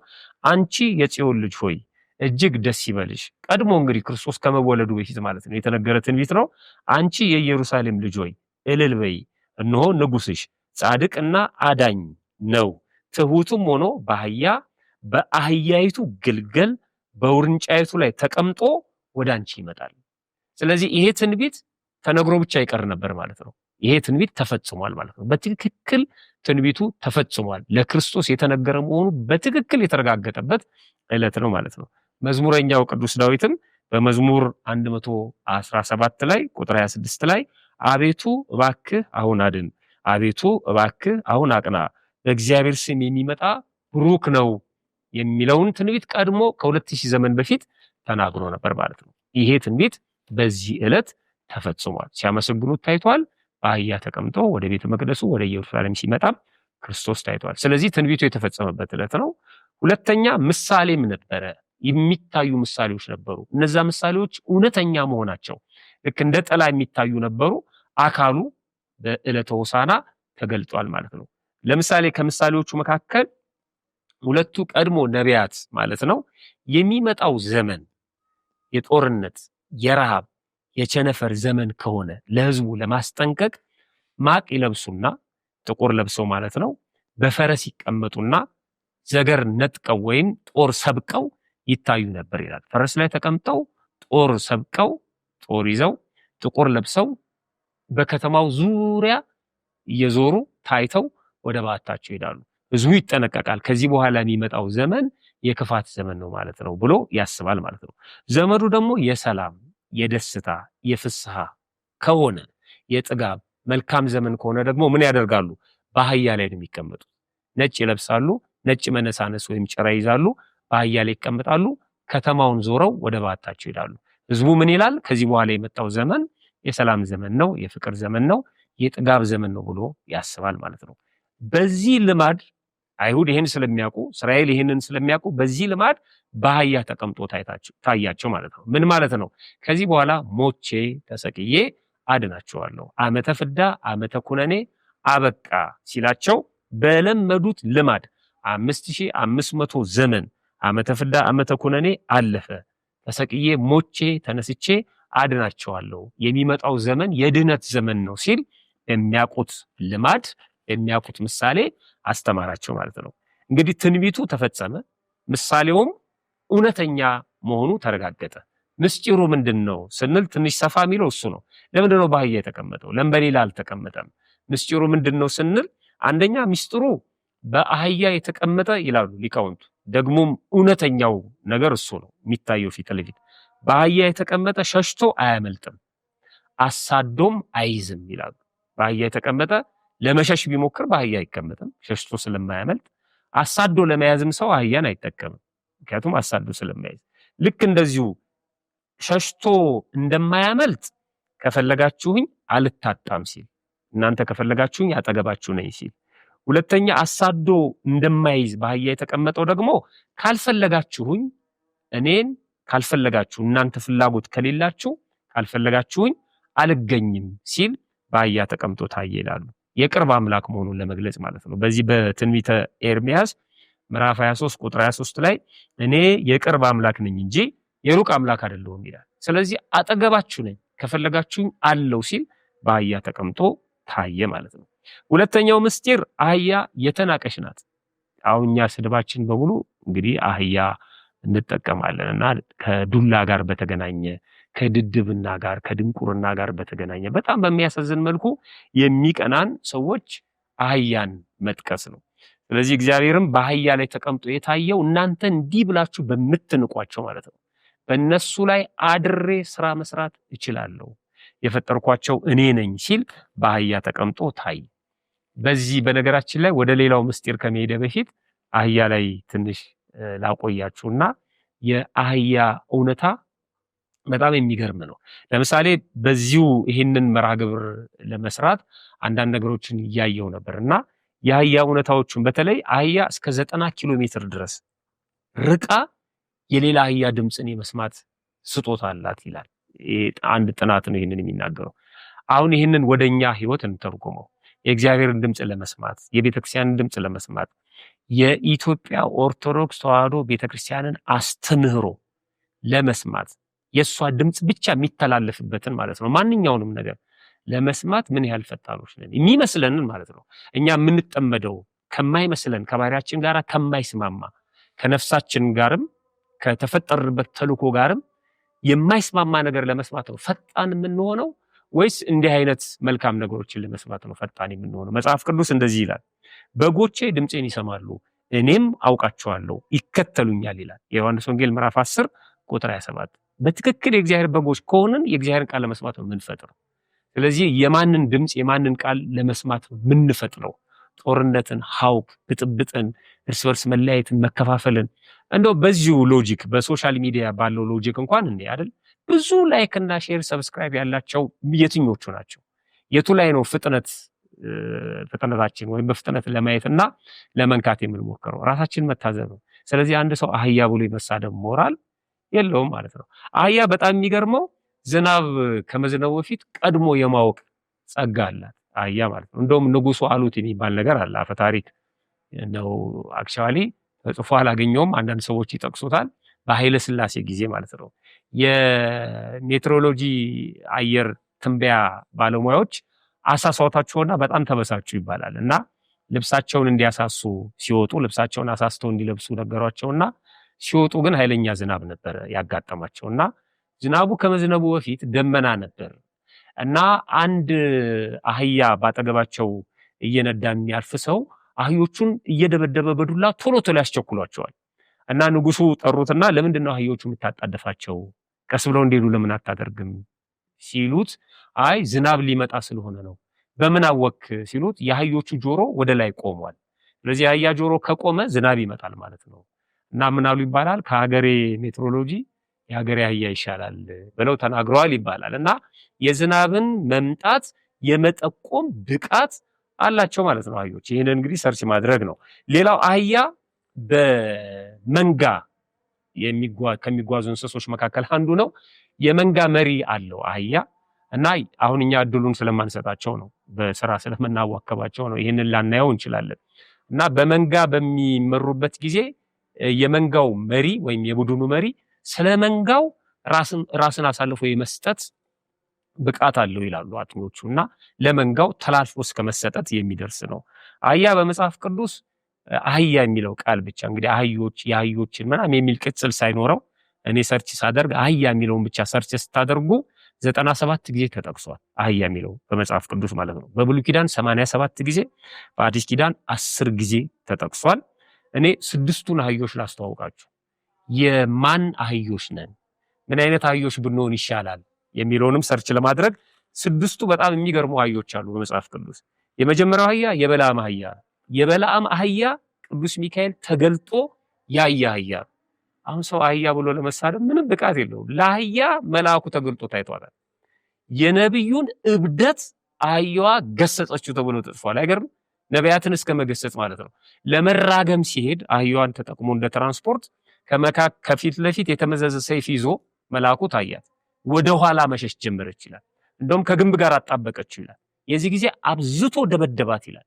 አንቺ የጽዮን ልጅ ሆይ እጅግ ደስ ይበልሽ። ቀድሞ እንግዲህ ክርስቶስ ከመወለዱ በፊት ማለት ነው የተነገረ ትንቢት ነው። አንቺ የኢየሩሳሌም ልጅ ሆይ እልል በይ፣ እነሆ ንጉሥሽ ጻድቅና አዳኝ ነው፣ ትሑትም ሆኖ በአህያ በአህያይቱ ግልገል በውርንጫይቱ ላይ ተቀምጦ ወደ አንቺ ይመጣል። ስለዚህ ይሄ ትንቢት ተነግሮ ብቻ ይቀር ነበር ማለት ነው። ይሄ ትንቢት ተፈጽሟል ማለት ነው። በትክክል ትንቢቱ ተፈጽሟል። ለክርስቶስ የተነገረ መሆኑ በትክክል የተረጋገጠበት ዕለት ነው ማለት ነው። መዝሙረኛው ቅዱስ ዳዊትም በመዝሙር 117 ላይ ቁጥር 26 ላይ አቤቱ እባክህ አሁን አድን፣ አቤቱ እባክህ አሁን አቅና፣ በእግዚአብሔር ስም የሚመጣ ብሩክ ነው የሚለውን ትንቢት ቀድሞ ከ2000 ዘመን በፊት ተናግሮ ነበር ማለት ነው። ይሄ ትንቢት በዚህ ዕለት ተፈጽሟል። ሲያመሰግኑት ታይቷል። በአህያ ተቀምጦ ወደ ቤተ መቅደሱ ወደ ኢየሩሳሌም ሲመጣም ክርስቶስ ታይቷል። ስለዚህ ትንቢቱ የተፈጸመበት ዕለት ነው። ሁለተኛ ምሳሌም ነበረ። የሚታዩ ምሳሌዎች ነበሩ። እነዛ ምሳሌዎች እውነተኛ መሆናቸው ልክ እንደ ጥላ የሚታዩ ነበሩ። አካሉ በዕለተ ሆሳዕና ተገልጧል ማለት ነው። ለምሳሌ ከምሳሌዎቹ መካከል ሁለቱ ቀድሞ ነቢያት ማለት ነው የሚመጣው ዘመን የጦርነት፣ የረሃብ፣ የቸነፈር ዘመን ከሆነ ለሕዝቡ ለማስጠንቀቅ ማቅ ይለብሱና ጥቁር ለብሰው ማለት ነው በፈረስ ይቀመጡና ዘገር ነጥቀው ወይም ጦር ሰብቀው ይታዩ ነበር ይላል። ፈረስ ላይ ተቀምጠው ጦር ሰብቀው ጦር ይዘው ጥቁር ለብሰው በከተማው ዙሪያ እየዞሩ ታይተው ወደ በዓታቸው ይሄዳሉ። ህዝቡ ይጠነቀቃል። ከዚህ በኋላ የሚመጣው ዘመን የክፋት ዘመን ነው ማለት ነው ብሎ ያስባል ማለት ነው። ዘመኑ ደግሞ የሰላም፣ የደስታ፣ የፍስሐ ከሆነ የጥጋብ መልካም ዘመን ከሆነ ደግሞ ምን ያደርጋሉ? በአህያ ላይ ነው የሚቀመጡት። ነጭ ይለብሳሉ። ነጭ መነሳነስ ወይም ጭራ ይዛሉ። በአህያ ላይ ይቀመጣሉ። ከተማውን ዞረው ወደ በዓታቸው ይሄዳሉ። ህዝቡ ምን ይላል? ከዚህ በኋላ የመጣው ዘመን የሰላም ዘመን ነው፣ የፍቅር ዘመን ነው፣ የጥጋብ ዘመን ነው ብሎ ያስባል ማለት ነው። በዚህ ልማድ አይሁድ ይህን ስለሚያውቁ፣ እስራኤል ይህንን ስለሚያውቁ በዚህ ልማድ በአህያ ተቀምጦ ታያቸው ማለት ነው። ምን ማለት ነው? ከዚህ በኋላ ሞቼ ተሰቅዬ አድናቸዋለሁ፣ ዓመተ ፍዳ ዓመተ ኩነኔ አበቃ ሲላቸው በለመዱት ልማድ 5500 ዘመን ዓመተ ፍዳ ዓመተ ኩነኔ አለፈ፣ ተሰቅዬ ሞቼ ተነስቼ አድናቸዋለሁ፣ የሚመጣው ዘመን የድነት ዘመን ነው ሲል የሚያውቁት ልማድ የሚያውቁት ምሳሌ አስተማራቸው ማለት ነው። እንግዲህ ትንቢቱ ተፈጸመ፣ ምሳሌውም እውነተኛ መሆኑ ተረጋገጠ። ምስጢሩ ምንድን ነው ስንል ትንሽ ሰፋ የሚለው እሱ ነው። ለምንድን ነው በአህያ የተቀመጠው? ለምን በሌላ አልተቀመጠም? ምስጢሩ ምንድን ነው ስንል አንደኛ ምስጢሩ በአህያ የተቀመጠ ይላሉ ሊቃውንቱ። ደግሞም እውነተኛው ነገር እሱ ነው የሚታየው ፊት ለፊት። በአህያ የተቀመጠ ሸሽቶ አያመልጥም፣ አሳዶም አይዝም ይላሉ። በአህያ የተቀመጠ ለመሸሽ ቢሞክር በአህያ አይቀመጥም፣ ሸሽቶ ስለማያመልጥ። አሳዶ ለመያዝም ሰው አህያን አይጠቀምም፣ ምክንያቱም አሳዶ ስለማይዝ። ልክ እንደዚሁ ሸሽቶ እንደማያመልጥ ከፈለጋችሁኝ አልታጣም ሲል፣ እናንተ ከፈለጋችሁኝ አጠገባችሁ ነኝ ሲል፣ ሁለተኛ አሳዶ እንደማይዝ በአህያ የተቀመጠው ደግሞ ካልፈለጋችሁኝ፣ እኔን ካልፈለጋችሁ፣ እናንተ ፍላጎት ከሌላችሁ፣ ካልፈለጋችሁኝ አልገኝም ሲል በአህያ ተቀምጦ ታየ ይላሉ። የቅርብ አምላክ መሆኑን ለመግለጽ ማለት ነው። በዚህ በትንቢተ ኤርሚያስ ምዕራፍ 23 ቁጥር 23 ላይ እኔ የቅርብ አምላክ ነኝ እንጂ የሩቅ አምላክ አይደለሁም ይላል። ስለዚህ አጠገባችሁ ነኝ፣ ከፈለጋችሁኝ አለው ሲል በአህያ ተቀምጦ ታየ ማለት ነው። ሁለተኛው ምስጢር አህያ የተናቀች ናት። አሁን እኛ ስድባችን በሙሉ እንግዲህ አህያ እንጠቀማለን እና ከዱላ ጋር በተገናኘ፣ ከድድብና ጋር፣ ከድንቁርና ጋር በተገናኘ በጣም በሚያሳዝን መልኩ የሚቀናን ሰዎች አህያን መጥቀስ ነው። ስለዚህ እግዚአብሔርም በአህያ ላይ ተቀምጦ የታየው እናንተ እንዲህ ብላችሁ በምትንቋቸው ማለት ነው። በእነሱ ላይ አድሬ ስራ መስራት እችላለሁ፣ የፈጠርኳቸው እኔ ነኝ ሲል በአህያ ተቀምጦ ታየ። በዚህ በነገራችን ላይ ወደ ሌላው ምስጢር ከመሄደ በፊት አህያ ላይ ትንሽ ላቆያችሁና የአህያ እውነታ በጣም የሚገርም ነው። ለምሳሌ በዚሁ ይህንን መርሃ ግብር ለመስራት አንዳንድ ነገሮችን እያየው ነበር እና የአህያ እውነታዎቹን፣ በተለይ አህያ እስከ 90 ኪሎ ሜትር ድረስ ርቃ የሌላ አህያ ድምፅን የመስማት ስጦታ አላት ይላል። አንድ ጥናት ነው ይህንን የሚናገረው። አሁን ይህንን ወደኛ ህይወት እንተርጉመው። የእግዚአብሔርን ድምፅ ለመስማት፣ የቤተክርስቲያንን ድምፅ ለመስማት፣ የኢትዮጵያ ኦርቶዶክስ ተዋሕዶ ቤተክርስቲያንን አስተምህሮ ለመስማት፣ የእሷ ድምፅ ብቻ የሚተላለፍበትን ማለት ነው። ማንኛውንም ነገር ለመስማት ምን ያህል ፈጣኖች ነን? የሚመስለንን ማለት ነው። እኛ የምንጠመደው ከማይመስለን፣ ከባህሪያችን ጋር ከማይስማማ፣ ከነፍሳችን ጋርም ከተፈጠርንበት ተልእኮ ጋርም የማይስማማ ነገር ለመስማት ነው ፈጣን የምንሆነው ወይስ እንዲህ አይነት መልካም ነገሮችን ለመስማት ነው ፈጣን የምንሆነው? መጽሐፍ ቅዱስ እንደዚህ ይላል፣ በጎቼ ድምፄን ይሰማሉ፣ እኔም አውቃቸዋለሁ፣ ይከተሉኛል ይላል። የዮሐንስ ወንጌል ምዕራፍ 10 ቁጥር 27። በትክክል የእግዚአብሔር በጎች ከሆንን የእግዚአብሔርን ቃል ለመስማት ነው የምንፈጥረው። ስለዚህ የማንን ድምፅ የማንን ቃል ለመስማት ነው የምንፈጥነው? ጦርነትን፣ ሀውክ፣ ብጥብጥን፣ እርስ በርስ መለያየትን፣ መከፋፈልን እንደው በዚሁ logic በ social media ባለው logic እንኳን እንዴ አይደል፣ ብዙ like እና share subscribe ያላቸው የትኞቹ ናቸው? የቱ ላይ ነው ፍጥነታችን ወይም በፍጥነት ለማየት እና ለመንካት የምንሞክረው? ራሳችን መታዘብ ነው። ስለዚህ አንድ ሰው አህያ ብሎ የመሳደብ ሞራል የለውም ማለት ነው። አህያ በጣም የሚገርመው ዝናብ ከመዝነቡ በፊት ቀድሞ የማወቅ ጸጋ አላት አህያ ማለት ነው። እንደውም ንጉሱ አሉት የሚባል ነገር አለ። አፈ ታሪክ ነው፣ actually ተጽፎ አላገኘውም። አንዳንድ ሰዎች ይጠቅሱታል። በኃይለ ሥላሴ ጊዜ ማለት ነው። የሜትሮሎጂ አየር ትንበያ ባለሙያዎች አሳሷታቸውና በጣም ተበሳጩ ይባላል። እና ልብሳቸውን እንዲያሳሱ፣ ሲወጡ ልብሳቸውን አሳስተው እንዲለብሱ ነገሯቸውና ሲወጡ ግን ኃይለኛ ዝናብ ነበረ ያጋጠማቸው። እና ዝናቡ ከመዝነቡ በፊት ደመና ነበር እና አንድ አህያ ባጠገባቸው እየነዳ የሚያልፍ ሰው አህዮቹን እየደበደበ በዱላ ቶሎ ቶሎ ያስቸኩሏቸዋል። እና ንጉሱ ጠሩትና ለምንድን ነው አህዮቹ የምታጣደፋቸው? ቀስ ብለው እንዲሄዱ ለምን አታደርግም? ሲሉት አይ ዝናብ ሊመጣ ስለሆነ ነው። በምን አወክ ሲሉት የአህዮቹ ጆሮ ወደ ላይ ቆሟል። ስለዚህ የአህያ ጆሮ ከቆመ ዝናብ ይመጣል ማለት ነው። እና ምን አሉ ይባላል፣ ከሀገሬ ሜትሮሎጂ የሀገሬ አህያ ይሻላል ብለው ተናግረዋል ይባላል። እና የዝናብን መምጣት የመጠቆም ብቃት አላቸው ማለት ነው አህዮች። ይህንን እንግዲህ search ማድረግ ነው። ሌላው አህያ በመንጋ ከሚጓዙ እንስሶች መካከል አንዱ ነው። የመንጋ መሪ አለው አህያ። እና አሁን እኛ እድሉን ስለማንሰጣቸው ነው፣ በስራ ስለምናዋከባቸው ነው። ይህንን ላናየው እንችላለን። እና በመንጋ በሚመሩበት ጊዜ የመንጋው መሪ ወይም የቡድኑ መሪ ስለ መንጋው ራስን አሳልፎ የመስጠት ብቃት አለው ይላሉ አጥኚዎቹ። እና ለመንጋው ተላልፎ እስከ መሰጠት የሚደርስ ነው። አህያ በመጽሐፍ ቅዱስ አህያ የሚለው ቃል ብቻ እንግዲህ አህዮች የአህዮችን ምናምን የሚል ቅጽል ሳይኖረው እኔ search ሳደርግ አህያ የሚለውን ብቻ search ስታደርጉ 97 ጊዜ ተጠቅሷል። አህያ የሚለው በመጽሐፍ ቅዱስ ማለት ነው። በብሉይ ኪዳን 87 ጊዜ፣ በአዲስ ኪዳን 10 ጊዜ ተጠቅሷል። እኔ ስድስቱን አህዮች ላስተዋውቃችሁ። የማን አህዮች ነን፣ ምን አይነት አህዮች ብንሆን ይሻላል የሚለውንም search ለማድረግ ስድስቱ በጣም የሚገርሙ አህዮች አሉ በመጽሐፍ ቅዱስ። የመጀመሪያው አህያ የበለዓም አህያ ነው። የበለዓም አህያ ቅዱስ ሚካኤል ተገልጦ ያየ አህያ ነው። አሁን ሰው አህያ ብሎ ለመሳደብ ምንም ብቃት የለውም። ለአህያ መልአኩ ተገልጦ ታይቷል። የነቢዩን እብደት አህያዋ ገሰጸችው ተብሎ ተጽፏል። አይገርም? ነቢያትን እስከ መገሰጽ ማለት ነው። ለመራገም ሲሄድ አህያዋን ተጠቅሞ እንደ ትራንስፖርት ከፊት ለፊት የተመዘዘ ሰይፍ ይዞ መልአኩ ታያት። ወደ ኋላ መሸሽ ጀመረች ይላል። እንደውም ከግንብ ጋር አጣበቀችው ይላል። የዚህ ጊዜ አብዝቶ ደበደባት ይላል።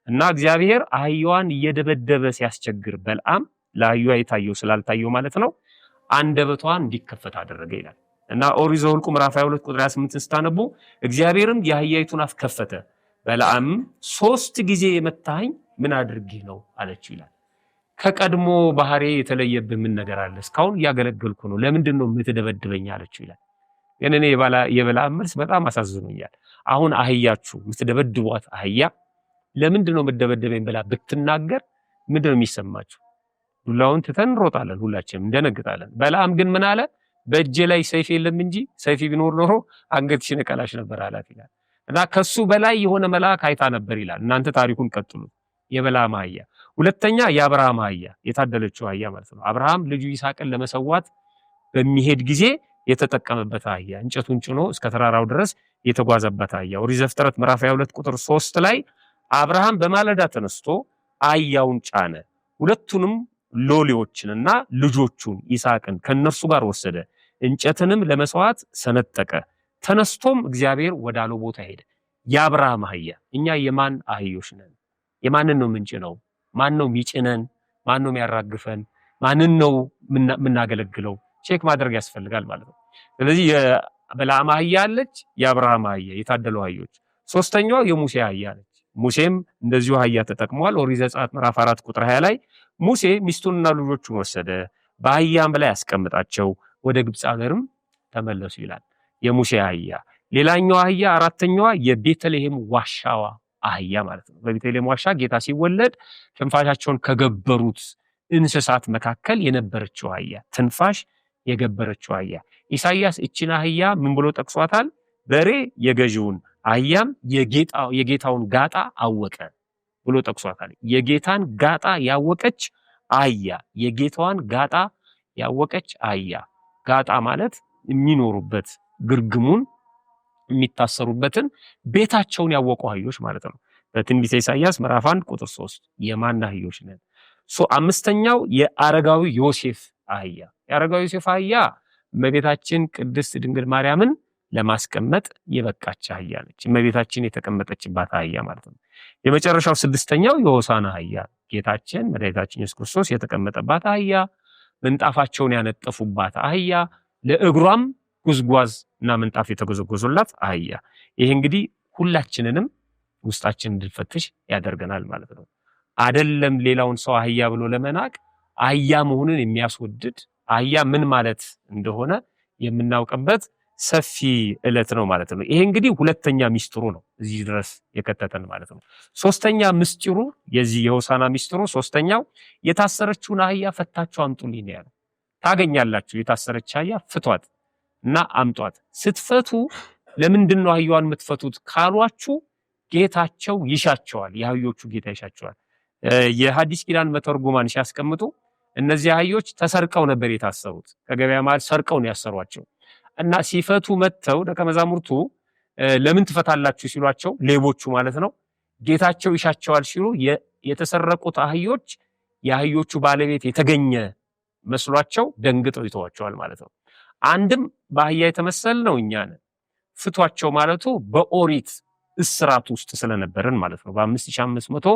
እና እግዚአብሔር አህያዋን እየደበደበ ሲያስቸግር በለዓም ለአህያዋ የታየው ስላልታየው ማለት ነው አንደበቷን እንዲከፈት አደረገ ይላል። እና ኦሪት ዘኍልቍ ምዕራፍ 22 ቁጥር 28 ስታነቡ እግዚአብሔርም የአህያይቱን አፍ ከፈተ፣ በለዓም 3 ጊዜ የመታኸኝ ምን አድርጌ ነው አለችው ይላል። ከቀድሞ ባህሬ የተለየብህ ምን ነገር አለ? እስካሁን እያገለገልኩ ነው፣ ለምንድን ነው የምትደበድበኝ አለችው ይላል። ግን እኔ የበለዓም መልስ በጣም አሳዝኖኛል። አሁን አህያችሁ የምትደበድቧት አህያ ለምንድን ነው የምትደበድበኝ ብላ ብትናገር ምንድን ነው የሚሰማችሁ? ዱላውን ትተን እንሮጣለን፣ ሁላችንም እንደነግጣለን። በለዓም ግን ምን አለ? በእጄ ላይ ሰይፍ የለም እንጂ ሰይፍ ቢኖር ኖሮ አንገትሽን እቀላሽ ነበር አላት ይላል። እና ከሱ በላይ የሆነ መልአክ አይታ ነበር ይላል። እናንተ ታሪኩን ቀጥሉ። የበለዓም አህያ። ሁለተኛ የአብርሃም አህያ፣ የታደለችው አህያ ማለት ነው። አብርሃም ልጁ ይስሐቅን ለመሰዋት በሚሄድ ጊዜ የተጠቀመበት አህያ፣ እንጨቱን ጭኖ እስከ ተራራው ድረስ የተጓዘበት አህያ። ኦሪት ዘፍጥረት ምዕራፍ 22 ቁጥር 3 ላይ አብርሃም በማለዳ ተነስቶ አህያውን ጫነ፣ ሁለቱንም ሎሌዎችንና ልጆቹን ይስሐቅን ከነርሱ ጋር ወሰደ፣ እንጨትንም ለመስዋዕት ሰነጠቀ። ተነስቶም እግዚአብሔር ወዳለው ቦታ ሄደ። የአብርሃም አህያ። እኛ የማን አህዮች ነን? የማንን ነው ምንጭነው? ማን ነው የሚጭነን? ማን ነው የሚያራግፈን? ማንን ነው የምናገለግለው? check ማድረግ ያስፈልጋል ማለት ነው። ስለዚህ የበለዓም አህያ አለች፣ የአብርሃም አህያ፣ የታደሉ አህዮች። ሶስተኛው የሙሴ አህያ ነች። ሙሴም እንደዚሁ አህያ ተጠቅሟል። ኦሪት ዘጸአት ምዕራፍ 4 ቁጥር 20 ላይ ሙሴ ሚስቱንና ልጆቹን ወሰደ፣ በአህያም ላይ ያስቀምጣቸው፣ ወደ ግብፅ ሀገርም ተመለሱ ይላል። የሙሴ አህያ። ሌላኛው አህያ አራተኛዋ የቤተልሔም ዋሻዋ አህያ ማለት ነው። በቤተልሔም ዋሻ ጌታ ሲወለድ ትንፋሻቸውን ከገበሩት እንስሳት መካከል የነበረችው አህያ፣ ትንፋሽ የገበረችው አህያ። ኢሳይያስ እቺን አህያ ምን ብሎ ጠቅሷታል? በሬ የገዢውን አህያም የጌታውን ጋጣ አወቀ ብሎ ጠቅሷታል። የጌታን ጋጣ ያወቀች አህያ፣ የጌታዋን ጋጣ ያወቀች አህያ። ጋጣ ማለት የሚኖሩበት ግርግሙን የሚታሰሩበትን ቤታቸውን ያወቁ አህዮች ማለት ነው። በትንቢተ ኢሳይያስ ምዕራፍ 1 ቁጥር 3 የማን አህዮች ነን? አምስተኛው የአረጋዊ ዮሴፍ አህያ። የአረጋዊ ዮሴፍ አህያ እመቤታችን ቅድስት ድንግል ማርያምን ለማስቀመጥ የበቃች አህያ ነች። እመቤታችን የተቀመጠችባት አህያ ማለት ነው። የመጨረሻው ስድስተኛው የሆሳዕና አህያ፣ ጌታችን መድኃኒታችን ኢየሱስ ክርስቶስ የተቀመጠባት አህያ፣ ምንጣፋቸውን ያነጠፉባት አህያ፣ ለእግሯም ጉዝጓዝ እና ምንጣፍ የተጎዘጎዙላት አህያ። ይሄ እንግዲህ ሁላችንንም ውስጣችን እንድንፈትሽ ያደርገናል ማለት ነው። አደለም ሌላውን ሰው አህያ ብሎ ለመናቅ አህያ መሆንን የሚያስወድድ አህያ ምን ማለት እንደሆነ የምናውቅበት ሰፊ ዕለት ነው ማለት ነው። ይሄ እንግዲህ ሁለተኛ ሚስጥሩ ነው እዚህ ድረስ የከተተን ማለት ነው። ሶስተኛ ምስጢሩ የዚህ የሆሳዕና ሚስጥሩ ሶስተኛው የታሰረችውን አህያ ፈታችሁ አምጡልኝ ነው ያለው። ታገኛላችሁ፣ የታሰረች አህያ ፍቷት እና አምጧት። ስትፈቱ ለምንድን ነው አህያዋን የምትፈቱት ካሏችሁ ጌታቸው ይሻቸዋል። የአህዮቹ ጌታ ይሻቸዋል። የሐዲስ ኪዳን መተርጉማን ሲያስቀምጡ እነዚህ አህዮች ተሰርቀው ነበር የታሰሩት። ከገበያ መሃል ሰርቀው ነው ያሰሯቸው። እና ሲፈቱ መጥተው ደቀ መዛሙርቱ ለምን ትፈታላችሁ ሲሏቸው፣ ሌቦቹ ማለት ነው፣ ጌታቸው ይሻቸዋል ሲሉ የተሰረቁት አህዮች የአህዮቹ ባለቤት የተገኘ መስሏቸው ደንግጠው ይተዋቸዋል ማለት ነው። አንድም በአህያ የተመሰል ነው እኛ ነን። ፍቷቸው ማለቱ በኦሪት እስራት ውስጥ ስለነበርን ማለት ነው። በ5500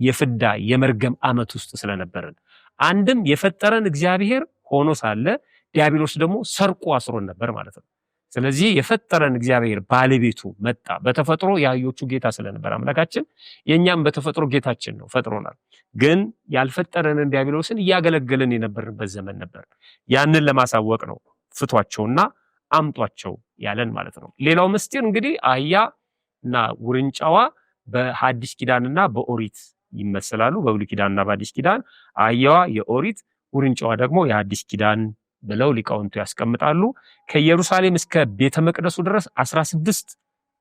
የፍዳ የመርገም ዓመት ውስጥ ስለነበርን አንድም የፈጠረን እግዚአብሔር ሆኖ ሳለ ዲያብሎስ ደግሞ ሰርቆ አስሮን ነበር ማለት ነው። ስለዚህ የፈጠረን እግዚአብሔር ባለቤቱ መጣ። በተፈጥሮ የአህዮቹ ጌታ ስለነበር አምላካችን የእኛም በተፈጥሮ ጌታችን ነው፣ ፈጥሮናል። ግን ያልፈጠረንን ዲያብሎስን እያገለገልን የነበርንበት ዘመን ነበር። ያንን ለማሳወቅ ነው ፍቷቸውና አምጧቸው ያለን ማለት ነው። ሌላው ምስጢር እንግዲህ አህያ እና ውርንጫዋ በሐዲስ ኪዳንና በኦሪት ይመስላሉ። በብሉይ ኪዳንና በሐዲስ ኪዳን አህያዋ የኦሪት ውርንጫዋ ደግሞ የሐዲስ ኪዳን ብለው ሊቃውንቱ ያስቀምጣሉ። ከኢየሩሳሌም እስከ ቤተ መቅደሱ ድረስ 16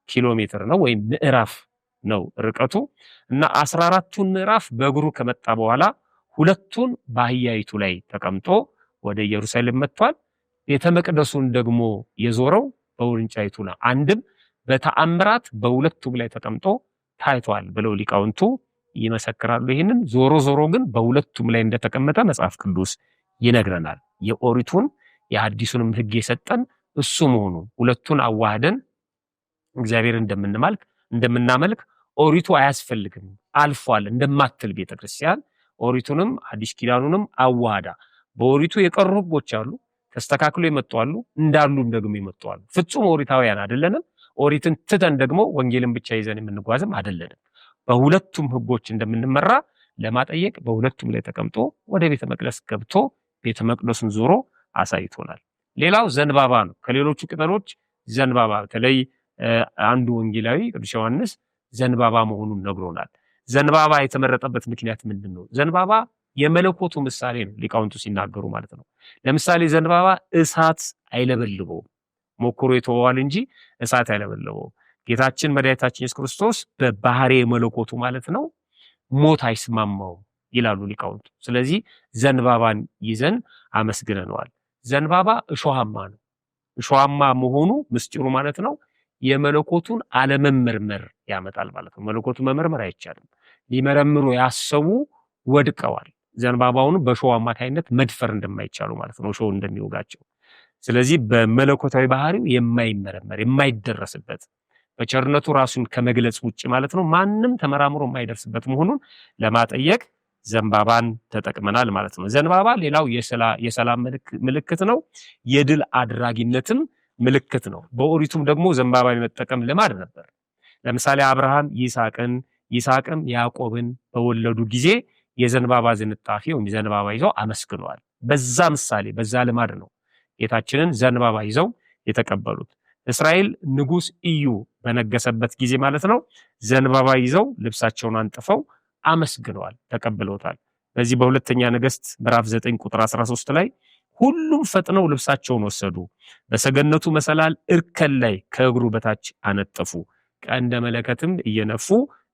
ኪሎ ሜትር ነው ወይም ምዕራፍ ነው ርቀቱ እና 14ቱን ምዕራፍ በእግሩ ከመጣ በኋላ ሁለቱን በአህያይቱ ላይ ተቀምጦ ወደ ኢየሩሳሌም መጥቷል። ቤተ መቅደሱን ደግሞ የዞረው በውርንጫይቱ ነው። አንድም በተአምራት በሁለቱም ላይ ተቀምጦ ታይቷል ብለው ሊቃውንቱ ይመሰክራሉ። ይህንን ዞሮ ዞሮ ግን በሁለቱም ላይ እንደተቀመጠ መጽሐፍ ቅዱስ ይነግረናል። የኦሪቱን የሐዲሱንም ሕግ የሰጠን እሱ መሆኑ ሁለቱን አዋህደን እግዚአብሔር እንደምናመልክ ኦሪቱ አያስፈልግም አልፏል እንደማትል ቤተክርስቲያን ኦሪቱንም አዲስ ኪዳኑንም አዋህዳ በኦሪቱ የቀሩ ሕጎች አሉ፣ ተስተካክሎ የመጡ አሉ፣ እንዳሉም ደግሞ የመጡ አሉ። ፍጹም ኦሪታውያን አይደለንም። ኦሪትን ትተን ደግሞ ወንጌልን ብቻ ይዘን የምንጓዝም አይደለንም። በሁለቱም ሕጎች እንደምንመራ ለማጠየቅ በሁለቱም ላይ ተቀምጦ ወደ ቤተ መቅደስ ገብቶ ቤተ መቅደሱን ዞሮ አሳይቶናል። ሌላው ዘንባባ ነው። ከሌሎቹ ቅጠሎች ዘንባባ በተለይ አንዱ ወንጌላዊ ቅዱስ ዮሐንስ ዘንባባ መሆኑን ነግሮናል። ዘንባባ የተመረጠበት ምክንያት ምንድን ነው? ዘንባባ የመለኮቱ ምሳሌ ነው፣ ሊቃውንቱ ሲናገሩ ማለት ነው። ለምሳሌ ዘንባባ እሳት አይለበልበውም፣ ሞክሮ የተወዋል እንጂ እሳት አይለበልበውም። ጌታችን መድኃኒታችን ኢየሱስ ክርስቶስ በባህሪ መለኮቱ ማለት ነው ሞት አይስማማውም ይላሉ ሊቃውንቱ። ስለዚህ ዘንባባን ይዘን አመስግነነዋል። ዘንባባ እሾሃማ ነው። እሾሃማ መሆኑ ምስጢሩ ማለት ነው የመለኮቱን አለመመርመር ያመጣል ማለት ነው። መለኮቱን መመርመር አይቻልም። ሊመረምሩ ያሰቡ ወድቀዋል። ዘንባባውን በእሾህ አማካይነት መድፈር እንደማይቻሉ ማለት ነው፣ እሾህ እንደሚወጋቸው። ስለዚህ በመለኮታዊ ባህሪው የማይመረመር የማይደረስበት በቸርነቱ ራሱን ከመግለጽ ውጭ ማለት ነው ማንም ተመራምሮ የማይደርስበት መሆኑን ለማጠየቅ ዘንባባን ተጠቅመናል ማለት ነው። ዘንባባ ሌላው የሰላም ምልክት ነው። የድል አድራጊነትም ምልክት ነው። በኦሪቱም ደግሞ ዘንባባ የመጠቀም ልማድ ነበር። ለምሳሌ አብርሃም ይስሐቅን፣ ይስሐቅም ያዕቆብን በወለዱ ጊዜ የዘንባባ ዝንጣፊ ወይም ዘንባባ ይዘው አመስግነዋል። በዛ ምሳሌ በዛ ልማድ ነው ጌታችንን ዘንባባ ይዘው የተቀበሉት። እስራኤል ንጉሥ ኢዩ በነገሰበት ጊዜ ማለት ነው ዘንባባ ይዘው ልብሳቸውን አንጥፈው አመስግነዋል፣ ተቀብለውታል። በዚህ በሁለተኛ ነገሥት ምዕራፍ 9 ቁጥር 13 ላይ ሁሉም ፈጥነው ልብሳቸውን ወሰዱ፣ በሰገነቱ መሰላል እርከን ላይ ከእግሩ በታች አነጠፉ፣ ቀንደ መለከትም እየነፉ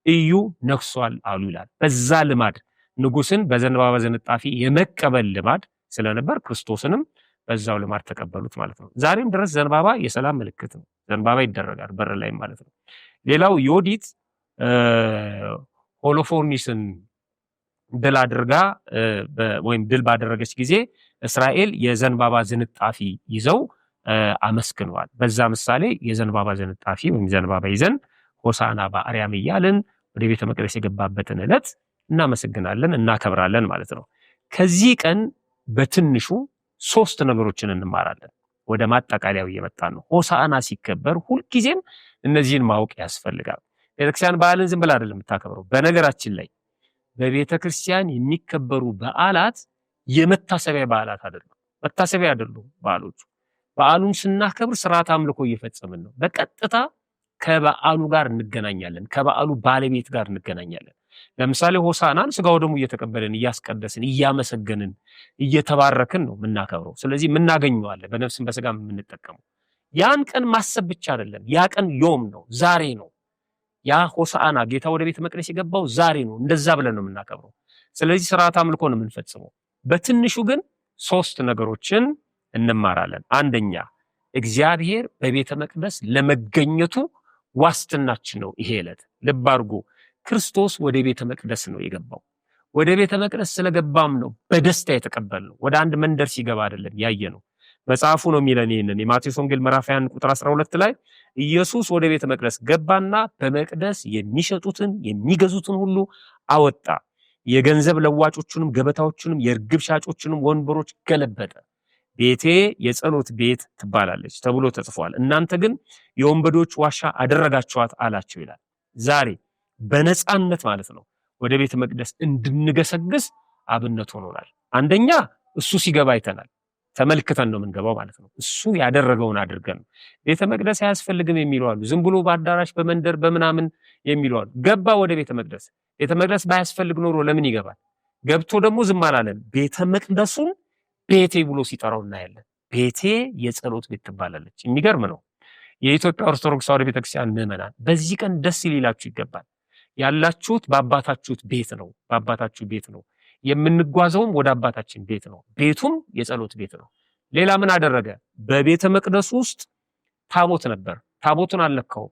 ኢዩ ነግሷል አሉ ይላል። በዛ ልማድ ንጉሥን በዘንባባ ዝንጣፊ የመቀበል ልማድ ስለነበር ክርስቶስንም በዛው ልማድ ተቀበሉት ማለት ነው። ዛሬም ድረስ ዘንባባ የሰላም ምልክት ነው። ዘንባባ ይደረጋል በር ላይ ማለት ነው። ሌላው ዮዲት ሆሎፎርኒስን ድል አድርጋ ወይም ድል ባደረገች ጊዜ እስራኤል የዘንባባ ዝንጣፊ ይዘው አመስግነዋል። በዛ ምሳሌ የዘንባባ ዝንጣፊ ወይም ዘንባባ ይዘን ሆሳዕና በአርያም እያልን ወደ ቤተ መቅደስ የገባበትን ዕለት እናመሰግናለን፣ እናከብራለን ማለት ነው። ከዚህ ቀን በትንሹ ሶስት ነገሮችን እንማራለን። ወደ ማጠቃለያው እየመጣን ነው። ሆሳዕና ሲከበር ሁልጊዜም እነዚህን ማወቅ ያስፈልጋል። ቤተክርስቲያን በዓልን ዝም ብላ አይደለም የምታከብረው። በነገራችን ላይ በቤተክርስቲያን የሚከበሩ በዓላት የመታሰቢያ በዓላት አይደሉም። መታሰቢያ አይደሉም በዓሎቹ። በዓሉን ስናከብር ስርዓት አምልኮ እየፈጸምን ነው። በቀጥታ ከበዓሉ ጋር እንገናኛለን። ከበዓሉ ባለቤት ጋር እንገናኛለን። ለምሳሌ ሆሳዕናን ስጋው ደግሞ እየተቀበልን እያስቀደስን እያመሰገንን እየተባረክን ነው የምናከብረው። ስለዚህ የምናገኘዋለን በነፍስም በስጋም የምንጠቀመው። ያን ቀን ማሰብ ብቻ አይደለም። ያ ቀን ዮም ነው፣ ዛሬ ነው። ያ ሆሳዕና ጌታ ወደ ቤተ መቅደስ የገባው ዛሬ ነው። እንደዛ ብለን ነው የምናከብረው። ስለዚህ ስርዓት አምልኮ ነው የምንፈጽመው። በትንሹ ግን ሶስት ነገሮችን እንማራለን። አንደኛ እግዚአብሔር በቤተ መቅደስ ለመገኘቱ ዋስትናችን ነው ይሄ ዕለት። ልብ አድርጎ ክርስቶስ ወደ ቤተ መቅደስ ነው የገባው። ወደ ቤተ መቅደስ ስለገባም ነው በደስታ የተቀበልነው። ወደ አንድ መንደር ሲገባ አይደለም ያየ ነው። መጽሐፉ ነው የሚለን ይህንን የማቴዎስ ወንጌል ምዕራፍ 21 ቁጥር 12 ላይ ኢየሱስ ወደ ቤተ መቅደስ ገባና በመቅደስ የሚሸጡትን የሚገዙትን ሁሉ አወጣ፣ የገንዘብ ለዋጮቹንም ገበታዎቹንም የርግብ ሻጮቹንም ወንበሮች ገለበጠ። ቤቴ የጸሎት ቤት ትባላለች ተብሎ ተጽፏል፣ እናንተ ግን የወንበዴዎች ዋሻ አደረጋችኋት አላቸው ይላል። ዛሬ በነፃነት ማለት ነው ወደ ቤተ መቅደስ እንድንገሰግስ አብነት ሆኖናል። አንደኛ እሱ ሲገባ አይተናል። ተመልክተን ነው የምንገባው ማለት ነው። እሱ ያደረገውን አድርገን ነው። ቤተ መቅደስ አያስፈልግም የሚሉ አሉ። ዝም ብሎ በአዳራሽ በመንደር በምናምን የሚሉ አሉ። ገባ ወደ ቤተ መቅደስ። ቤተ መቅደስ ባያስፈልግ ኖሮ ለምን ይገባል? ገብቶ ደግሞ ዝም አላለም። ቤተ መቅደሱን ቤቴ ብሎ ሲጠራው እናያለን። ቤቴ የጸሎት ቤት ትባላለች። የሚገርም ነው። የኢትዮጵያ ኦርቶዶክስ ተዋሕዶ ቤተክርስቲያን ምዕመናን በዚህ ቀን ደስ ሊላችሁ ይገባል። ያላችሁት በአባታችሁት ቤት ነው። በአባታችሁ ቤት ነው። የምንጓዘውም ወደ አባታችን ቤት ነው። ቤቱም የጸሎት ቤት ነው። ሌላ ምን አደረገ? በቤተ መቅደሱ ውስጥ ታቦት ነበር። ታቦቱን አልነካውም።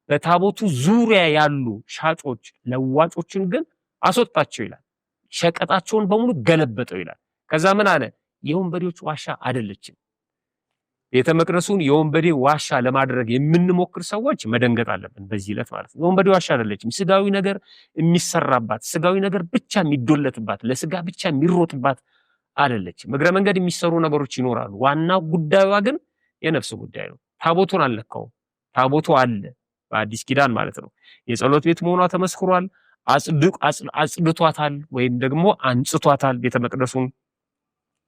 በታቦቱ ዙሪያ ያሉ ሻጮች ለዋጮችን ግን አስወጣቸው ይላል። ሸቀጣቸውን በሙሉ ገለበጠው ይላል። ከዛ ምን አለ? የወንበዴዎች ዋሻ አይደለችም። ቤተ መቅደሱን የወንበዴ ዋሻ ለማድረግ የምንሞክር ሰዎች መደንገጥ አለብን በዚህ ዕለት ማለት ነው። የወንበዴ ዋሻ አይደለችም። ስጋዊ ነገር የሚሰራባት፣ ስጋዊ ነገር ብቻ የሚዶለትባት፣ ለስጋ ብቻ የሚሮጥባት አይደለችም። እግረ መንገድ የሚሰሩ ነገሮች ይኖራሉ። ዋና ጉዳዩዋ ግን የነፍስ ጉዳይ ነው። ታቦቱን አልነካውም። ታቦቱ አለ በአዲስ ኪዳን ማለት ነው። የጸሎት ቤት መሆኗ ተመስክሯል። አጽድቷታል ወይም ደግሞ አንጽቷታል ቤተ መቅደሱን።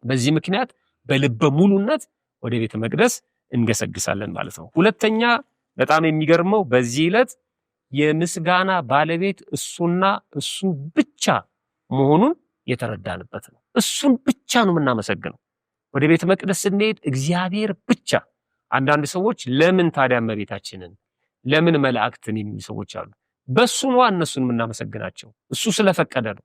በዚህ ምክንያት በልበ ሙሉነት ወደ ቤተ መቅደስ እንገሰግሳለን ማለት ነው። ሁለተኛ በጣም የሚገርመው በዚህ ዕለት የምስጋና ባለቤት እሱና እሱ ብቻ መሆኑን የተረዳንበት ነው። እሱን ብቻ ነው የምናመሰግነው። ወደ ቤተ መቅደስ ስንሄድ እግዚአብሔር ብቻ። አንዳንድ ሰዎች ለምን ታዲያ እመቤታችንን ለምን መላእክትን የሚሉ ሰዎች አሉ። በሱ ነዋ እነሱን የምናመሰግናቸው፣ እሱ ስለፈቀደ ነው።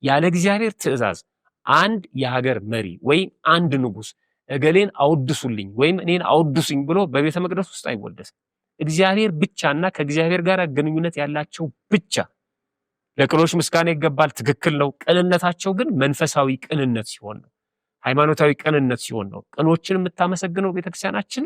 ያለ እግዚአብሔር ትእዛዝ አንድ የሀገር መሪ ወይም አንድ ንጉስ እገሌን አወድሱልኝ ወይም እኔን አወድሱኝ ብሎ በቤተ መቅደስ ውስጥ አይወደስም። እግዚአብሔር ብቻና ከእግዚአብሔር ጋር ግንኙነት ያላቸው ብቻ። ለቅኖች ምስጋና ይገባል፣ ትክክል ነው። ቅንነታቸው ግን መንፈሳዊ ቅንነት ሲሆን ነው፣ ሃይማኖታዊ ቅንነት ሲሆን ነው። ቅኖችን የምታመሰግነው ቤተክርስቲያናችን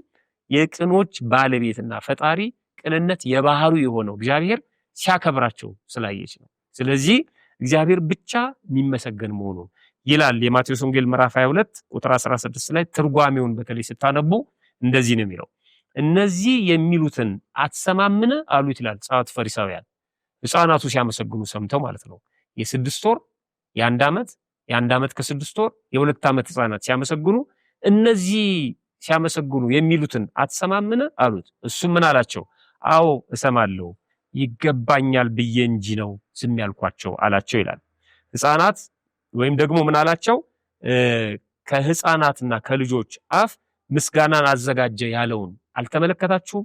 የቅኖች ባለቤትና ፈጣሪ ቅንነት የባህሩ የሆነው እግዚአብሔር ሲያከብራቸው ስላየች ነው። ስለዚህ እግዚአብሔር ብቻ የሚመሰገን መሆኑን ይላል የማቴዎስ ወንጌል ምዕራፍ 22 ቁጥር 16 ላይ ትርጓሜውን በተለይ ስታነቡ እንደዚህ ነው የሚለው፣ እነዚህ የሚሉትን አትሰማምን አሉት ይላል ጸሐፍት ፈሪሳውያን። ሕፃናቱ ሲያመሰግኑ ሰምተው ማለት ነው። የ6 ወር፣ የ1 ዓመት፣ የ1 ዓመት ከ6 ወር፣ የ2 ዓመት ሕፃናት ሲያመሰግኑ እነዚህ ሲያመሰግኑ የሚሉትን አትሰማምን አሉት። እሱም ምን አላቸው? አዎ እሰማለሁ፣ ይገባኛል ብዬ እንጂ ነው ዝም ያልኳቸው አላቸው ይላል። ሕፃናት ወይም ደግሞ ምን አላቸው? ከሕፃናትና ከልጆች አፍ ምስጋናን አዘጋጀ ያለውን አልተመለከታችሁም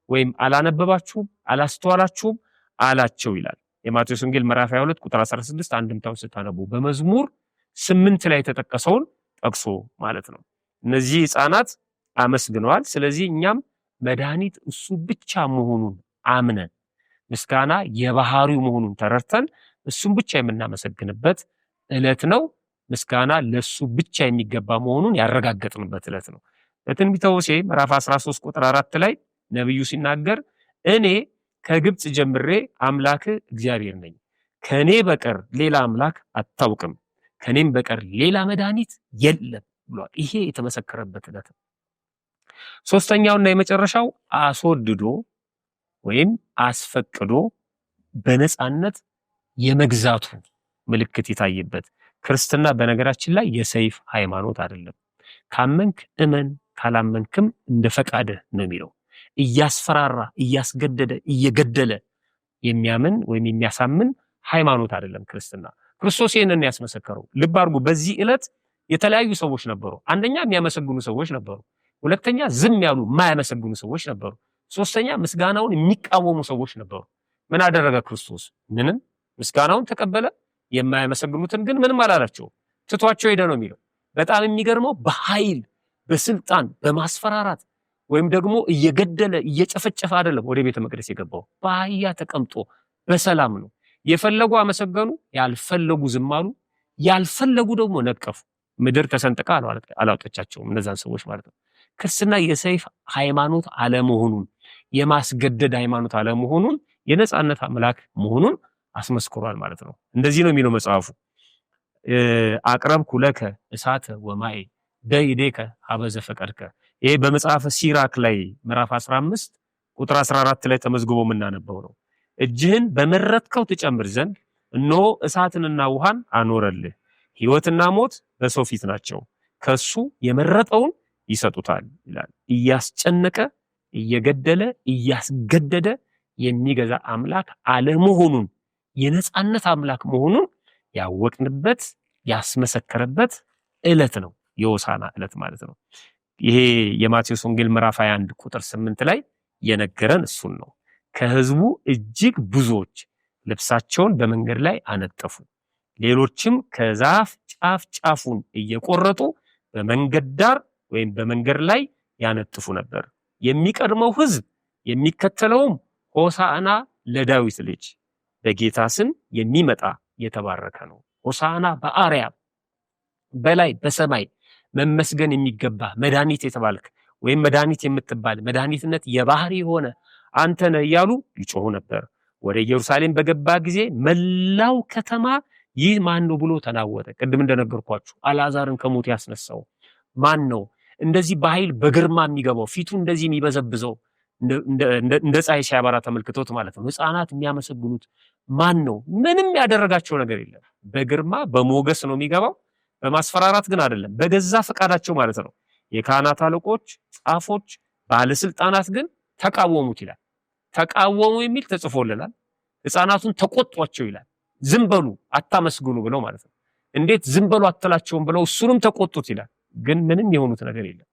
ወይም አላነበባችሁም አላስተዋላችሁም አላቸው ይላል። የማቴዎስ ወንጌል ምዕራፍ 22 ቁጥር 16 አንድምታውን ስታነቡ በመዝሙር 8 ላይ የተጠቀሰውን ጠቅሶ ማለት ነው። እነዚህ ሕፃናት አመስግነዋል። ስለዚህ እኛም መድኃኒት እሱ ብቻ መሆኑን አምነን ምስጋና የባህሪው መሆኑን ተረድተን እሱን ብቻ የምናመሰግንበት ዕለት ነው። ምስጋና ለሱ ብቻ የሚገባ መሆኑን ያረጋገጥንበት ዕለት ነው። በትንቢተ ሆሴዕ ምዕራፍ 13 ቁጥር 4 ላይ ነብዩ ሲናገር እኔ ከግብፅ ጀምሬ አምላክህ እግዚአብሔር ነኝ፣ ከኔ በቀር ሌላ አምላክ አታውቅም፣ ከኔም በቀር ሌላ መድኃኒት የለም ብሏል። ይሄ የተመሰከረበት ዕለት ነው። ሶስተኛውና የመጨረሻው አስወድዶ ወይም አስፈቅዶ በነፃነት የመግዛቱ ምልክት የታየበት። ክርስትና በነገራችን ላይ የሰይፍ ሃይማኖት አይደለም። ካመንክ እመን፣ ካላመንክም እንደ ፈቃድህ ነው የሚለው። እያስፈራራ እያስገደደ እየገደለ የሚያምን ወይም የሚያሳምን ሃይማኖት አይደለም ክርስትና። ክርስቶስ ይህንን ያስመሰከረው። ልብ አድርጉ። በዚህ ዕለት የተለያዩ ሰዎች ነበሩ። አንደኛ የሚያመሰግኑ ሰዎች ነበሩ። ሁለተኛ ዝም ያሉ የማያመሰግኑ ሰዎች ነበሩ። ሶስተኛ ምስጋናውን የሚቃወሙ ሰዎች ነበሩ። ምን አደረገ ክርስቶስ? ምንም። ምስጋናውን ተቀበለ። የማያመሰግኑትን ግን ምንም አላላቸው፣ ትቷቸው ሄደ ነው የሚለው። በጣም የሚገርመው በኃይል በስልጣን በማስፈራራት ወይም ደግሞ እየገደለ እየጨፈጨፈ አይደለም ወደ ቤተ መቅደስ የገባው። በአህያ ተቀምጦ በሰላም ነው። የፈለጉ አመሰገኑ፣ ያልፈለጉ ዝም አሉ፣ ያልፈለጉ ደግሞ ነቀፉ። ምድር ተሰንጥቃ አላወጠቻቸውም እነዛን ሰዎች ማለት ነው። ክርስትና የሰይፍ ሃይማኖት አለመሆኑን፣ የማስገደድ ሃይማኖት አለመሆኑን፣ የነፃነት አምላክ መሆኑን አስመስክሯል ማለት ነው። እንደዚህ ነው የሚለው መጽሐፉ። አቅረብኩ ለከ እሳተ ወማየ ደይዴከ ሀበ ዘፈቀድከ። ይሄ በመጽሐፈ ሲራክ ላይ ምዕራፍ 15 ቁጥር 14 ላይ ተመዝግቦ የምናነበው ነው። እጅህን በመረጥከው ትጨምር ዘንድ እነሆ እሳትንና ውሃን አኖረልህ። ሕይወትና ሞት በሰው ፊት ናቸው፣ ከሱ የመረጠውን ይሰጡታል ይላል። እያስጨነቀ፣ እየገደለ፣ እያስገደደ የሚገዛ አምላክ አለመሆኑን፣ የነፃነት አምላክ መሆኑን ያወቅንበት፣ ያስመሰከረበት ዕለት ነው የሆሳዕና ዕለት ማለት ነው። ይሄ የማቴዎስ ወንጌል ምዕራፍ 21 ቁጥር 8 ላይ የነገረን እሱን ነው። ከህዝቡ እጅግ ብዙዎች ልብሳቸውን በመንገድ ላይ አነጠፉ። ሌሎችም ከዛፍ ጫፍ ጫፉን እየቆረጡ በመንገድ ዳር ወይም በመንገድ ላይ ያነጥፉ ነበር። የሚቀድመው ህዝብ የሚከተለውም ሆሳዕና ለዳዊት ልጅ፣ በጌታ ስም የሚመጣ የተባረከ ነው፣ ሆሳዕና በአርያም፣ በላይ በሰማይ መመስገን የሚገባ መድኃኒት የተባልክ ወይም መድኃኒት የምትባል፣ መድኃኒትነት የባህሪ የሆነ አንተ ነህ እያሉ ይጮሁ ነበር። ወደ ኢየሩሳሌም በገባ ጊዜ መላው ከተማ ይህ ማን ነው ብሎ ተናወጠ። ቅድም እንደነገርኳችሁ አልዓዛርን ከሞት ያስነሳው ማን ነው? እንደዚህ በኃይል በግርማ የሚገባው፣ ፊቱ እንደዚህ የሚበዘብዘው፣ እንደ ፀሐይ ሲያበራ ተመልክቶት ማለት ነው። ሕፃናት የሚያመሰግኑት ማን ነው? ምንም ያደረጋቸው ነገር የለም። በግርማ በሞገስ ነው የሚገባው፣ በማስፈራራት ግን አይደለም፣ በገዛ ፈቃዳቸው ማለት ነው። የካህናት አለቆች፣ ጻፎች፣ ባለስልጣናት ግን ተቃወሙት ይላል። ተቃወሙ የሚል ተጽፎልናል። ሕፃናቱን ተቆጧቸው ይላል። ዝም በሉ አታመስግኑ ብለው ማለት ነው። እንዴት ዝም በሉ አትላቸውም ብለው እሱንም ተቆጡት ይላል። ግን ምንም የሆኑት ነገር የለም።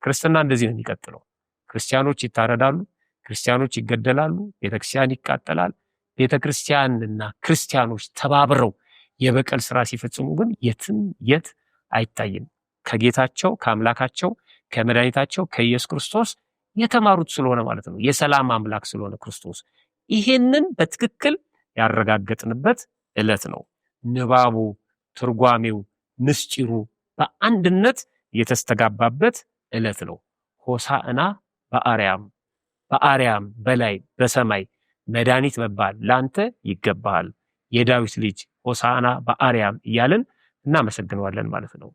ክርስትና እንደዚህ ነው የሚቀጥለው። ክርስቲያኖች ይታረዳሉ፣ ክርስቲያኖች ይገደላሉ፣ ቤተክርስቲያን ይቃጠላል። ቤተክርስቲያንና ክርስቲያኖች ተባብረው የበቀል ስራ ሲፈጽሙ ግን የትም የት አይታይም። ከጌታቸው፣ ከአምላካቸው፣ ከመድኃኒታቸው ከኢየሱስ ክርስቶስ የተማሩት ስለሆነ ማለት ነው። የሰላም አምላክ ስለሆነ ክርስቶስ ይሄንን በትክክል ያረጋገጥንበት ዕለት ነው። ንባቡ፣ ትርጓሜው፣ ምስጢሩ በአንድነት የተስተጋባበት ዕለት ነው። ሆሳዕና በአርያም፣ በአርያም በላይ በሰማይ መድኃኒት መባል ላንተ ይገባሃል፣ የዳዊት ልጅ፣ ሆሳዕና በአርያም እያልን እናመሰግነዋለን ማለት ነው።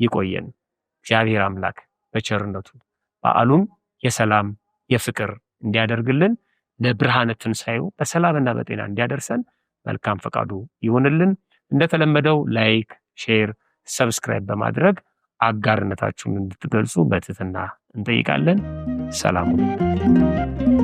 ይቆየን። እግዚአብሔር አምላክ በቸርነቱ በዓሉን የሰላም፣ የፍቅር እንዲያደርግልን፣ ለብርሃነ ትንሣኤው በሰላምና በጤና እንዲያደርሰን መልካም ፈቃዱ ይሁንልን። እንደተለመደው like፣ share፣ subscribe በማድረግ አጋርነታችሁን እንድትገልጹ በትህትና እንጠይቃለን። ሰላም ሁኑ።